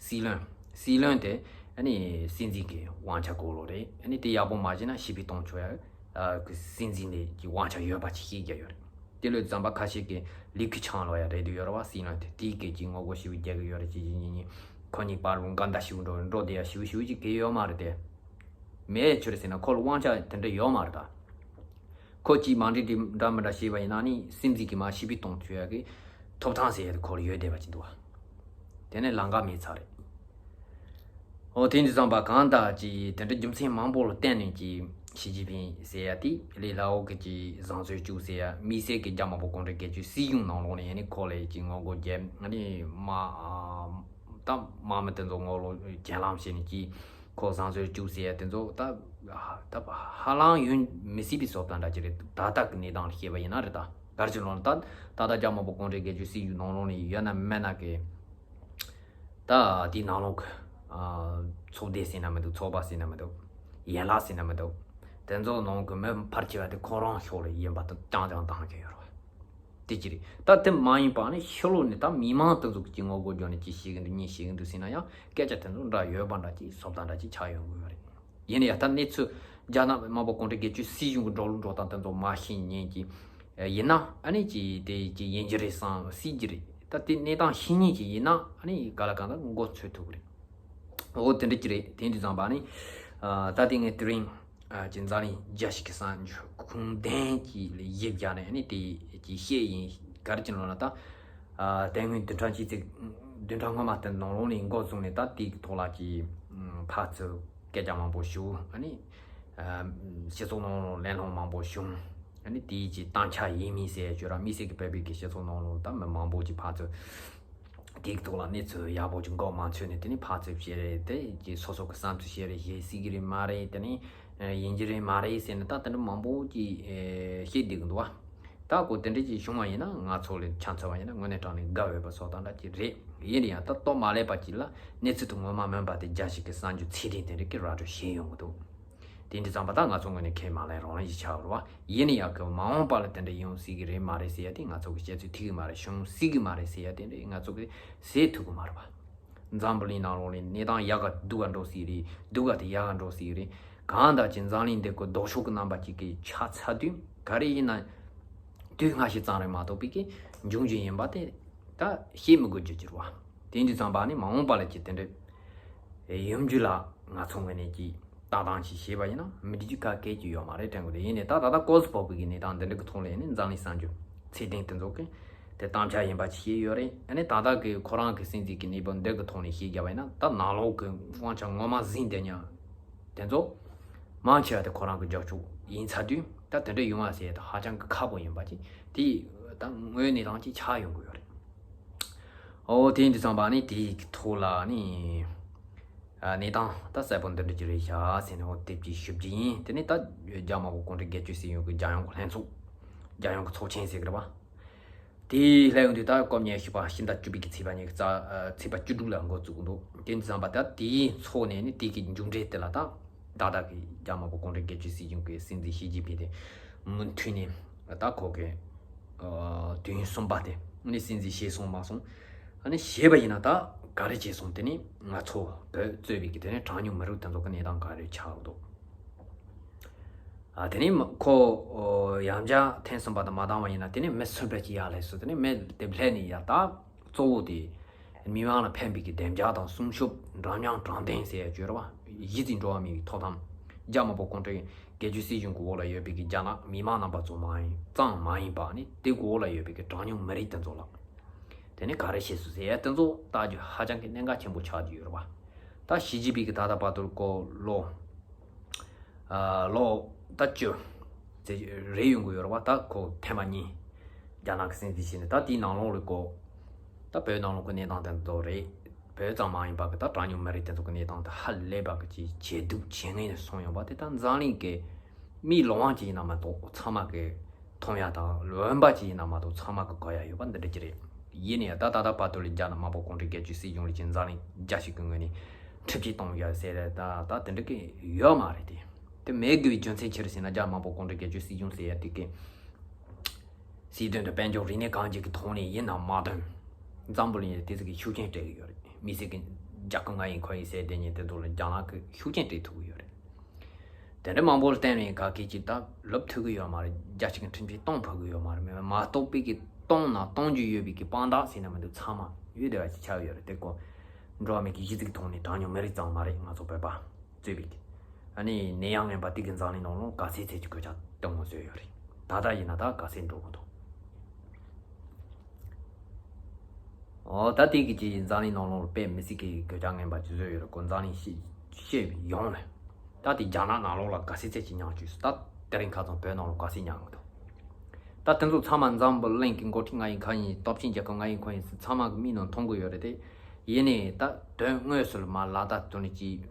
སྲིད་བློན་སྲིད་བློན་དེ་ཨ་ནི་སྲིད་འཛིན་གི་དབང་ཆ་གོ་ལོ་རེད། ཨ་ནི་དེ་ཡག་པོ་མ་བྱས་ན་ཕྱིར་འབུད་གཏོང་ཆོག་ཡ་ཨ་གི་སྲིད་འཛིན་ལས་ཀྱི་དབང་ཆ་ཡོད་པ་ཅིག་ཤེས་རྒྱ་ཡོད་རེད། དེ་ལོས་ཙམ་པ་ཁ་ཤས་ཀྱིས་ལི་ཁི་ཆང་ལོ་ཡ་རེད་དུ་ཡོད་ར་བ། སྲིད་བློན་དེ་དེའི་སྐད་ཀྱི་ངོ་རྒོལ་ཞིབ་རྒྱག་གི་ཡོད་རེད། ཅི་ཅི་ཉི་ཉི་ཁོ་གཉིས་བར་ལུང་ག་འདའ་ཞིབ་འགྲོ་འགྲོ་དེ་ཡ་ཞིབ་ཞིབ་ཅིག་གི་ཡོད་མ་རེད་དེ། མེད་ཆུ་རེད་ཟེར་ན་ཁོ་ལ་དབང་ཆ་དེ་འདྲ་ཡོད་མ་རེད་ད། ཁོ་གཅིག་མ་འདྲི་འདྲི་འདྲ་མི་འདྲ་བྱས་པ་ཡིན་ན་ནི་སྲིད་འཛིན་གྱིས་མ་ཕྱིར་འབུད་གཏོང་ཐུབ་ཡ་གི་ཐོབ་ཐང་ཟེར་ཡ་དེ་ཁོ་ལ་ཡོད་བསྡད་པ་ཅིག་འདུག་བ། དེ་ནས་ལམ་ཁ་མེད་ཚར་རེད། འོ་དེ་འདྲ་ཙམ་པ་གང་ལྟར་ཅིག་དེ་འདྲ་རྒྱུ་མཚན་མང་པོ་ལ་བརྟེན་ནས་ཅིག་ཞི་ཅིན་ཕིང་ཟེར་ཡ་དེ་ལས་ལྷ་འོག་གི་ཅིག་བཟང་སྤྱོད་བཅུ་ཟེར་ཡ་དམིགས་བསལ་གྱི་རྒྱ་དམར་པོ་གུང་ཁྲན་སྒེར་གཅོད་སྲིད་གཞུང་ནང་ལོགས་ནས་ཡ་ནི་ཁོ་ལ་ཅིག་ངོ་རྒོལ་རྒྱབ་ཨ་ནི་དམག་ད་དམག་མི་དེ་ཚོ་ངོ་ལོག་གྱེན་ལམ་བྱས་ནས་ཅིག་ཁོ་བཟང་སྤྱོད་བཅུ་ཟེར་ཡ་དེ་ཚོ་ད་ད་ཧ་ལམ་ཡོང་མི་སྲིད་པའི་བཟོ་ལྟ་འདྲ་ཅིག་རེད། ད་ལྟ་གི་གནས་སྟངས་ལ་བཤད་པ་ཡིན་ན་རེད། ད་ག་རེ་བྱས་ནས་ད་ད་ལྟ་རྒྱ་དམར་པོ་གུང་ཁྲན་སྒེར་གཅོད་སྲིད་གཞུང་ནང་ལོགས་ནས་ཡོད་ན་མེད་ན་གི་ད་དེའི་ནང་ལོགས་ཀྱི་ཨ་ཚོགས་སྡེ་ཟེར་ན་མི་འདུག་ཚོགས་པ་ཟེར་ན་མི་འདུག་ཡན་ལག་ཟེར་ན་མི་འདུག་དེ་ཚོ་ནང་གི་མི་ཕལ་ཆེ་བ་དེ་ཁོ་རང་ཕྱོགས་ལ་ཡིན་པ་དང་རྐྱང་རྐྱང་བཏང་གི་ཡོད་རེད་བ། དེ་ཅི་རེད། ད་དེ་མ་ཡིན་པ་ནི་ཕྱི་ལོགས་ནས་ད་མི་མང་དེ་ཚོ་གི་ངོ་རྒོལ་རྒྱག་ནས་ཅི་བྱེད་ཀྱི་འདུག་གཉིས་བྱེད་ཀྱི་འདུག་ཟེར་ན་ཡང་སྐད་ཆ་དེ་ཚོ་འདྲ་ཡོད་པ་འདྲ་ཅིག་བཟོ་ལྟ་འདྲ་ཅིག་ཆགས་ཡོང་གི་ཡོད་རེད། ཡིན་ན་ཡང་ད་གནས་ཚུལ་རྒྱ་ནག་དམར་པོ་གུང་ཁྲན་སྒེར་གཅོད་སྲིད་གཞུང་གི་འགྲོ་ལུགས་འགྲོ་སྟངས་དེ་ཚོ་མ་ཤེས་མཁན་གྱི་ཡིན་ན་ཨ་ནི་ཅི་དེ་ཅི་ཡིན་གྱི་རེད་བསམ་སྲིད་ཀྱི་རེད། ད་དེ་གནས་སྟངས་ཤེས་མཁན་ཅིག་ཡིན་ན་ཨ་ནི་ག་ལ་གང་ལ་མགོ་ཚོད་ཐུབ་ཀྱི་རེད། འོ་དེ་འདྲ་ཅི་རེད། དེ་འདྲ་ཙམ་པ་ནི་ད་དེ་ངས་དེ་རིང་ཅི་འཛམ་གླིང་རྒྱལ་སྤྱི་གི་གསར་འགྱུར་ཁུངས་ལྡན་གྱི་ལ་ཡིབ་རྒྱག་ནས་ཨ་ནི་དེ་ཅི་བཤད་ཡིན། ག་རེ་ཅི་ལོ་ན་ད་དེ་སྔོན་བདུན་ཕྲག་གཅིག་ཙམ་བདུན་ཕྲག་སྔོན་མ་དེ་ནང་ལོགས་ནས་འགོ་བཟུང་ནས་ད་དེ་གི་ཐོག་ལ་ཅི་ཕར་ཚུར་སྐད་ཆ་མང་པོ་ཞུ། ཨ་ནི་སྤྱི་ཚོགས་ནང་ལ་གླེང་སློང་མང་པོ་བྱུང་། ཨ་ནི་དེའི་ཀྱི་གཏམ་འཆལ་ཡིན་མིན་ཟེར་བརྗོད་ར། དམིགས་བསལ་གྱི་བོད་པའི་གི་སྤྱི་ཚོགས་ནང་ལ་ད་མི་མང་པོ་ཅིག་ཕར་ཚུར་དེའི་ཐོག་ལ་གནས་ཚུལ་ཡག་པོ་ཅིག་འགོ་མ་ཚུགས་ནས་དེ་ནི་ཕར་ཚུར་བཤད་རེད། དེ་ཀྱི་སོ་སོ་གི་བསམ་ཚུལ་བཤད་རེད། བཤད་སྲིད་ཀྱི་རེད་མ་རེད། དེ་ནི་ཡིན་གྱི་རེད་མ་རེད་ཟེར་ནས་ད་དེ་འདྲ་མང་པོ་ཅིག་བཤད་བསྡད་ཀྱི་འདུག་བ། ད་གོ་དེ་འདྲ་ཅིག་བྱུང་བ་ཡིན་ན་ང་ཚོ་ལ་ཆ་མཚོན་པ་ཡིན་ན་དངོས་གནས་དྲང་གནས་དགའ་འོས་པ་བཟོ་སྟངས་འདྲ་ཅིག་རེད། ཡིན་ན་ཡང་ད་སྟབས་མ་ལེགས་པ་ཅིག་ལ་གནས་ཚུལ་དེ་ངོ་མ་མིན་པ་དེ་རྒྱལ་སྤྱི་གི་གསར་འགྱུར་ཚད་ལྡན་དེ་འདྲ་གི་ར་སྤྲོད་བྱས་ཡོང་གི་འདུག་དེ་འདྲ་ཙམ་པ་ད་ང་ཚོ་ངོས་ནས་ཁས་མ་ལེན་རང་ལེན་ཞིག་ཆགས་རེད་བ། ཡིན་ན་ཡང་གི་མ་འོངས་པ་ལ་དེ་འདྲ་ཡོང་སྲིད་ཀྱི་རེད་མ་རེད་ཟེར་ཡ་དེ་ང་ཚོ་གི་བཤད་ཚོད་ཐིག་གི་མ་རེད། བྱུང་སྲིད་ཀྱི་མ་རེད་ཟེར་ཡ་དེ་འདྲ་ང་ཚོ་གི་ཟེར་ཐུབ་གི་མ་རེད་བ། འཛམ་བུ་གླིང་ནང་ལོགས་ནས་གནས་སྟངས་ཡག་ག་སྡུག་ག་འགྲོ་སྲིད་རེད། སྡུག་ག་དེ་ཡག་ག་འགྲོ་སྲིད་རེད། གང་ལྟར་ཅིག་འཛམ་གླིང་འདི་གི་ལྡོག་ཕྱོགས་ཀྱི་རྣམ་པ་ཅིག་གི་ཆ་ཚ་དུས་ག་རེ་ཡིན་ན་དུས་སྔ་ཕྱི་ཙམ་རེད་མ་གཏོགས་པའི་གི་འབྱུང་རྒྱུ་ཡིན་པ་དེ་ད་བཤད་མི་དགོས་རྒྱུ་གྱུར་བ། དེ་འདྲ་ཙམ་པ་ནི་མ་འོངས་པ་ལ་ཅིག་དེ་འདྲ་ཡོང་རྒྱུ་ལ་ང་ཚོ་ངོས་ནས་ཀྱི་ལྟ་སྟངས་ཤིག་བྱས་པ་ཡིན་ན་མི་འགྲིག་རྒྱུ་ག་གེ་ཅིག་ཡོད་མ་རེད་དྲན་གི་འདུག། ཡིན་ནའི་ད་ད་ལྟ་ཀོ་སི་བོ་པི་གི་གནས་སྟངས་འདི་འདྲ་གི་ཐོག་ལ་ཡིན་ནའི་འཛམ་གླིང་གསར་འགྱུར་ཚད་ལྡན་དེ་ཚོ་གི་དེ་དམ་བཅའ་ཡིན་པ་ཅིག་བཤད་ཡོད་རེད། ཨ་ནི་ད་ལྟ་གི་ཁོ་རང་གི་སྲིད་འཛིན་གི་གནས་བབ་འདི་གི་ཐོག་ནས་བཤད་རྒྱབ་པ་ཡིན་ན་ད་ནང་ལོགས་གི་དབང་ཆ་ངོ་མ་ཟིན་བསྡད་མཁན་དེ་ཚོ་མང་ཆེ་བ་དེ་ཁོ་རང་གི་རྒྱབ་ཕྱོགས་ཡིན་ཚར་དུས་ད་དེ་འདྲ་ཡོང་བ་ཟེར་ཡ་ད་ཧ་ཅང་གི་ཁག་པོ་ཡིན་པ་ཅིག་དེ་ད་དངོས་གནས་སྟངས་ཅིག་ཆགས་ཡོང་གི་ཡོད་རེད། ཨོ་དེ་འདྲ་ཙམ་པ་ནི་དེའི་ཐོག་ལ་ནི་ཨ་གནས་སྟངས་ད་གསལ་པོ་འདི་འདྲ་ཅིག་རེད་བཞག་ཟེར་ནས་འོ་དེབ་ཅིག་ཞུ་རྒྱུ་ཡིན། དེ་ནི་ད་རྒྱ་དམར་པོ་གུང་ཁྲན་སྒེར་གཅོད་སྲིད་གཞུང་གི་རྒྱལ་ཡོངས་ཀྱི་ལྷན་ཚོགས་རྒྱལ་ཡོངས་ཀྱི་ཚོགས་ཆེན་ཟེར་གི་རེད་བ། དེའི་སླེབས་ཡོང་དུས་ད་སྐབས་ཉི་ཤུ་པ་ཕྱི་ཟླ་བཅུ་པའི་གི་ཚེས་པ་ཉི་ཤུ་རྩ་ཚེས་པ་བཅུ་དྲུག་ལ་འགོ་བཙུགས་འདུག། དེ་འདྲ་ཙམ་པ་ད་དེའི་ཚོགས་ནས་ནི་དེ་གི་མཇུག་འབྲས་དེ་ལ་ད་ད་ལྟ་གི་རྒྱ་དམར་པོ་གུང་ཁྲན་སྒེར་གཅོད་སྲིད་གཞུང་གི་སྲིད་འཛིན་ཞི་ཅིན་ཕིང་དེ་མུ་མཐུད་ནས་ད་ཁོ་གི་ཨ་དུས་ཡུན་གསུམ་པ་དེ་ནི་སྲིད་འཛིན་བྱས་སོང་མ་སོང་། ཨ་ནི་བྱས་པ་ཡིན་ན་ད་ག་རེ་བྱས་སོང་། དེ་ནི་ང་ཚོ་བོད་གཙོས་པའི་གི་དེ་ནི་གྲངས་ཉུང་མི་རིགས་དེ་ཚོ་གི་གནས་སྟངས་ག་རེ་ཆགས་འདུག། ཨ་དེ་ནི་མ་ཁོ་ཨོ་ཡང་བསྐྱར་ཐེངས་གསུམ་པ་དུ་མ་བཏང་བ་ཡིན་ན་དེ་ནི་མི་སུམ་སྟོང་ཅིག་ཡར་སླེབས་སོང་། དེ་ནི་མི་དེ་སླེབས་ནས་ཡ་ད་གཙོ་བོ་དེ་མི་མང་ལ་ཕན་པའི་གི་བདེ་འཇགས་དང་སྲུང་སྐྱོབ་འདྲ་མཉམ་དྲང་བདེན་ཟེར་ཡ་བརྗོད་ར་བ་གཞི་རྩའི་འགྲོ་བ་མིའི་ཐོབ་ཐང་རྒྱ་དམར་པོ་གུང་ཁྲན་སྒེར་གཅོད་སྲིད་གཞུང་གི་འོག་ལ་ཡོད་པའི་གི་རྒྱ་ནག་མི་མང་རྣམ་པ་ཚོ་མ་ཡིན་ཙང་མ་ཡིན་པ་ནི་དེ་གི་འོག་ལ་ཡོད་པའི་གི་གྲངས་ཉུང་མི་རིགས་དེ་ཚོ་ལ། དེ་ནི་ག་རེ་བྱས་སོང་ཟེར་ཡ་དེ་ཚོ་ལྟ་རྒྱུ་ཧ་ཅང་གི་གནད་འགག་ཆེན་པོ་ཆགས་ཀྱི་ཡོད་རེད་བ། ད་ཞི་ཅིན་ཕིང་གི་ད་ལྟ་བར་དུ་ཁོ་ལོ་ཨ་ལོ་ད་བཅུ་ཙམ་རེད་ཡོང་གི་ཡོད་རེད་བ། ད་ཁོ་ཐེངས་མ་གཉིས་རྒྱ་ནག་གི་སྲིད་འཛིན་བྱས་ནས་ད་དེའི་ནང་ལོགས་ལ་ཁོ་ད་བོད་ནང་ལོགས་ཀྱི་གནས་སྟངས་དེ་ཚོ་རེད། བོད་ཙམ་མ་ཡིན་པ་གི་ད་གྲངས་ཉུང་མི་རིགས་དེ་ཚོ་གི་གནས་སྟངས་དེ་ཧ་ལས་པ་གི་ཇེ་ཇེ་སྡུག་ཇེ་ངན་སོང་ཡོང་བ་དེ་ད་འཛམ་གླིང་གི་མིའི་ལོ་དབང་ཅིག་ཡིན་ན་མ་གཏོགས་ཚང་མ་གི་མཐོང་ཡ་དང་འོན་པ་ཅིག་ཡིན་ན་མ་གཏོགས་ཚང་མ་གི་གོ་ཡ་ཡོད་པ་འདི་འདྲ་ཅིག་རེད། ཡིན་ནའི་ད་ད་ལྟ་བར་དུ་ལ་རྒྱ་ནག་དམར་པོ་གུང་ཁྲན་སྒེར་གཅོད་སྲིད་གཞུང་ལ་ཅིག་འཛམ་གླིང་རྒྱལ་སྤྱི་གི་ངོས་ནས་ཁྲིམས་ཆད་གཏོང་ཡ་ཟེར་རེད། ད་ད་དེ་འདྲ་གི་ཡོད་མ་རེད་དེ། དེ་མེད་དགོས་པའི་རྒྱུ་མཚན་ཅི་རེད་ཟེར་ན་རྒྱ་དམར་པོ་གུང་ཁྲན་སྒེར་གཅོད་སྲིད་གཞུང་ཟེར་ཡ་དེ་གི་སྲིད་དོན་དང་དཔལ་འབྱོར་རིག་གནས་གང་ཅིག་གི་ཐོག་ནས་ཡིན་ན་མ་གཏོགས་འཛམ་བུ་གླིང་ལ་དེ་ཚོ་གི་ཤུགས་རྐྱེན་སྤྲད་གི་ཡོད་རེད། མི་སེར་གི་རྒྱ་གར་ང་ཡིན་ཁོ་ཡིན་ཟེར་དེ་ཉིད་དེ་ཚོ་ལ་རྒྱ་ནག་གི་ཤུགས་རྐྱེན་སྤྲད་ཐུབ་གི་ཡོད་རེད། དེ་འདྲ་མང་པོ་ལ་བརྟེན་ནས་ག་གེ་ཅིག་ད་ལབ་ཐུབ་གི་ཡོད་མ་རེད། རྒྱ་ཆེ་གི་ཁྲིམས་ཆད་གཏོང་ཕོད་གི་ཡོད་མ་རེད། མ་གཏོགས་པའི་གི་གཏོང་ན་གཏོང་རྒྱུ་ཡོད་པའི་གི་དཔང་རྟགས་ཟེར་ན་མི་འདུག། ཚང་མ་ཡོད་བསྡད་པ་ཅིག་ཆགས་ཡོད་རེད། དེ་ཀོ་འགྲོ་བ་མི་གི་གཞི་རྩའི་ཐོག་ནས་གྲངས་ཉུང་མི་རིགས་ཙམ་མ་རེད། ང་ཚོ་བོད་པ་གཙོས་པའི་གི་ཨ་ནི་ནད་ཡམས་ངན་པ་དེ་གི་འཛམ་གླིང་ནང་ལོགས་ག་ཚད་ཚད་ཀྱི་གོད་ཆག་གཏོང་དགོས་བཟོས་ཡོད་རེད། ད་ལྟ་ཡིན་ན་ད་ག་ཚད་འགྲོ་གི་འདུག། ཨོ་ད་དེ་གི་ཅིག་འཛམ་གླིང་ནང་ལོགས་ལ་དཔེ་མི་སྲིད་ཀྱི་གོད་ཆག་ངན་པ་ཅིག་བཟོས་ཡོད་རེད་ཀོ། འཛམ་གླིང་ཤེས་ཤེས་ཡོང་ལ། ད་དེ་རྒྱ་ནག་ནང་ལོགས་ལ་ག་ཚད་ཚད་ཅིག་མྱངས་བཅུག་སོང་། ད་དེ་རིང་ཁ་སང་བོད་ནང་ལོགས་ག་ཚད་མྱངས་གི་འདུག། ད་དེ་ཚོ་ཚང་མ་འཛམ་བུ་གླིང་གི་འགོ་ཁྲིད་ང་ཡིན་ཁ་ཡིན་སྟོབས་ཆེན་རྒྱལ་ཁབ་ང་ཡིན་ཁོ་ཡིན་ཚང་མ་གི་མིག་ནང་མཐོང་གི་ཡོད་རེད་དེ། ཡིན་ནའི་ད་དོན་དངོས་སུ་ལ་མ་ལག་བསྟར་དོན་ནི་ཅིག་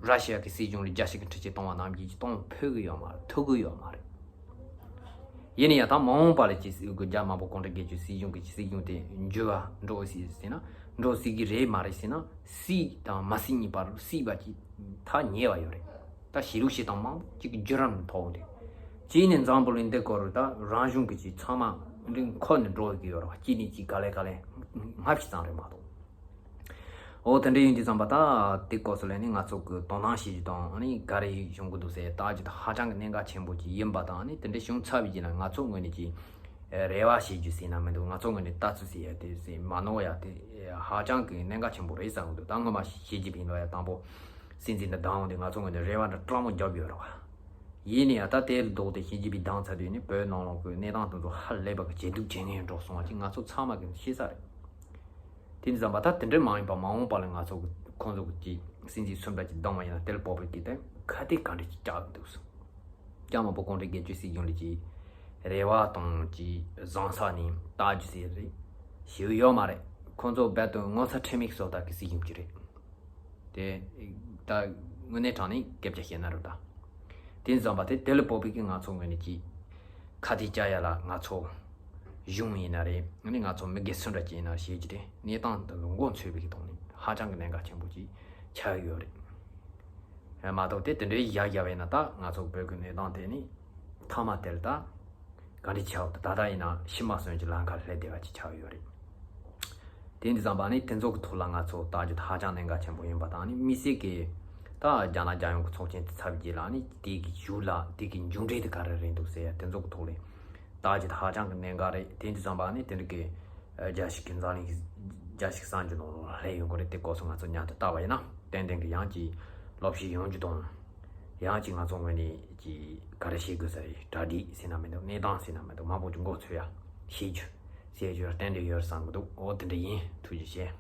ར་ཤི་ཡ་གི་སྲིད་གཞུང་ལ་རྒྱལ་སྤྱི་གི་ཁྲིམས་ཆད་གཏོང་བ་ནམ་རྒྱུན་གྱི་གཏོང་ཕོད་གི་ཡོད་མ་རེད། ཐུབ་གི་ཡོད་མ་རེད། ཡིན་ནའི་ཡང་ད་མ་འོངས་པ་ལ་ཅིག་སྲིད་དགོས། རྒྱ་དམར་པོ་གུང་ཁྲན་སྒེར་གཅོད་སྲིད་གཞུང་གི་སྲིད་གཞུང་དེ་འགྱུར་བ་འགྲོ་སྲིད་ཟེར་ན་འགྲོ་སྲིད་ཀྱི་རེད་མ་རེད་ཟེར་ན་སྲིད་དང་མ་སྲིད་གཉིས་བར་སྲིད་པ་ཅིག་ཐག་ཉེ་བ་ཡོད་རེད། ད་ཞི་ལུགས་ཤིག་དང་མང་པོ་ཅིག་གི་བརྒྱུད་རིམ་ཐོག་རེད། ཅིག་ནས་འཛམ་བུ་གླིང་འདི་སྐོར་ད་རང་གཞུང་གི་ཅིག་ཚང་མ་འདི་འཁོར་ནས་འགྲོ་གི་ཡོད་རེད་བ། ཅིག་ནས་ཅིག་ག་ལེ་ག་ལེ་སྔ་ཕྱི་ཙམ་རེད་མ་གཏོགས། འོ་དེ་འདྲ་ཡིན་དུས་ཙམ་པ་ད་དེ་སྐོར་སུ་ལས་ནི་ང་ཚོ་གི་དོ་སྣང་བྱེད་རྒྱུ་དང་ཨ་ནི་ག་རེ་ཡོང་གི་འདུག་ཟེར་ལྟ་རྒྱུ་དེ་ཧ་ཅང་གི་གནད་འགག་ཆེན་པོ་ཅིག་ཡིན་པ་དང་ཨ་ནི་དེ་འདྲ་བྱུང་ཚར་བའི་རྗེས་ལ་ང་ཚོ་ངོས་ནས་ཀྱི་རེ་བ་བྱེད་རྒྱུ་ཟེར་ན་མི་འདུག། ང་ཚོ་ངོས་ནས་ལྟ་ཚུལ་ཟེར་ཡ་དེ་ཟེར་མ་ནོར་ཡ་དེ་ཧ་ཅང་གི་གནད་འགག་ཆེན་པོ་རེད་བསམ་གི་འདུག། ད་སྔོན་མ་ཞི་ཅིན་ཕིང་ལོ་ཡ་དང་པོ་སྲིད་འཛིན་དུ་བདམས་འོང་དུས་ང་ཚོ་ངོས་ནས་རེ་བ་འདྲ་སྤྲང་མོ་བརྒྱབ་ཡོད་རེད་བ། ཡིན་ནའི་ཡང་ད་དེ་ལ་ལྡོག་སྟེ་ཞི་ཅིན་ཕིང་བདམས་ཚར་དུས་ནི་བོད་ནང་ལོགས་ཀྱི་གནས་སྟངས་དེ་ཚོ་ཧ་ལས་པ་གི་ཇེ་སྡུག་ཇེ་ངན་འགྲོ་སོང་བ་ཅིག་ང་ཚོ་ཚང་མ་གི་ཤེས་ས་རེད། དེ་འདྲ་ཙམ་པ་ད་དེ་འདྲ་མ་ཡིན་པ་མ་འོངས་པ་ལ་ང་ཚོ་གི་ཁོང་ཚོ་གི་སྲིད་འཛིན་སུ་འདྲ་ཅིག་བདམས་པ་ཡིན་ན་དེ་ལ་བབ་པའི་གི་དེ་ཁ་གཏད་ག་འདྲ་ཅིག་བཅག་གི་འདུག་ཟེར། རྒྱ་དམར་པོ་གུང་ཁྲན་སྒེར་གཅོད་སྲིད་གཞུང་ལ་ཅིག་རེ་བ་དང་ཅིག་བཟང་ས་ནས་ལྟ་རྒྱུ་ཟེར་རེད་ཞེ་པོ་ཡོད་མ་རེད། ཁོང་ཚོ་རྦད་དེ་ངོ་ཚ་ཁྲེལ་མེད་བཟོ་ལྟ་གི་སྲིད་གཞུང་ཅིག་རེད། དེ་ད་དངོས་གནས་དྲང་གནས་སྐད་ཆ་བཤད་ན་རུ་ད། དེ་འཛོམས་པ་དེ་དེ་ལ་སྤོབས་པའི་གི་ང་ཚོ་ངོས་ནས་ཀྱི་ཁ་གཏད་བཅག་ཡ་ལ་ང་ཚོ་གཞུང་ཡིན་ན་རེད། ཨ་ནི་ང་ཚོ་མི་སྒེར་སུ་འདྲ་ཅིག་ཡིན་ན་བྱེད་ཀྱི་རེད། གནས་སྟངས་འདི་ལ་མགོ་འཚོས་པའི་གི་ཐོག་ནས་ཧ་ཅང་གི་གནད་འགག་ཆེན་པོ་ཅིག་ཆགས་ཡོད་རེད། མ་གཏོགས་དེ་དེ་འདྲའི་ཡག་ཡག་བས་ན་ད་ང་ཚོ་བོད་ཀྱི་གནས་སྟངས་དེ་ནི་མཐའ་མ་དེར་ད་ག་འདྲ་བྱའོ། ད་ད་ཡིན་ན་ཤི་མ་གསོན་གྱི་ལམ་ཁར་སླེབས་བསྡད་པ་ཅིག་ཆགས་ཡོད་རེད། དེ་འདི་ཙམ་པ་ནི་དེ་ཚོ་གི་ཐོག་ལ་ང་ཚོ་ལྟ་རྒྱུ་དེ་ཧ་ཅང་གནད་འགག་ཆེན་པོ་ཡིན་པ་དང་ནི་དམིགས་བསལ་གྱི་ད་རྒྱ་ནག་རྒྱལ་ཡོངས་ཀྱི་ཚོགས་ཆེན་དེ་ཚར་བའི་རྗེས་ལ་ནི་དེ་གི་མཇུག་ལ་དེ་གི་མཇུག་འབྲས་དེ་ག་རེ་རེད་འདུག་ཟེར་ཡ་དེ་ཚོ་གི་ཐོག་ལ་ལྟ་རྒྱུ་དེ་ཧ་ཅང་གི་གནད་འགག་རེད། དེ་འདི་ཙམ་པ་ནི་དེ་འདྲ་གི་རྒྱལ་སྤྱི་གི་འཛམ་གླིང་གི་རྒྱལ་སྤྱི་གསར་འགྱུར་ནང་ལ་སླེབས་ཡོང་གི་རེད། དེ་སྐོར་སོགས་ང་ཚོ་མཉམ་དུ་བལྟ་བ་ཡིན་ན་ཏན་ཏན་གི་ཡང་ཅིག་སློབ་ཁྲིད་ཡོང་རྒྱུ་དང་། ཡང་ཅིག་ང་ཚོ་ངོས་ནས་ཅིག་ག་རེ་བྱེད་དགོས་ས་རེད། གྲ་སྒྲིག་ཟེར་ན་མི་འདུག་གནས་སྟངས་ཟེར་ན་མི་འདུག་མང་པོ་ཅིག་མགོ་ཚོས་ཡ་ཤེས་རྒྱུ་ཟེར་རྒྱུ་ཏན་ཏན་ཡོད་བསམ་གི་འདུག་འོ་དེ་འདྲ་ཡིན། ཐུགས་རྗེ་ཆེ།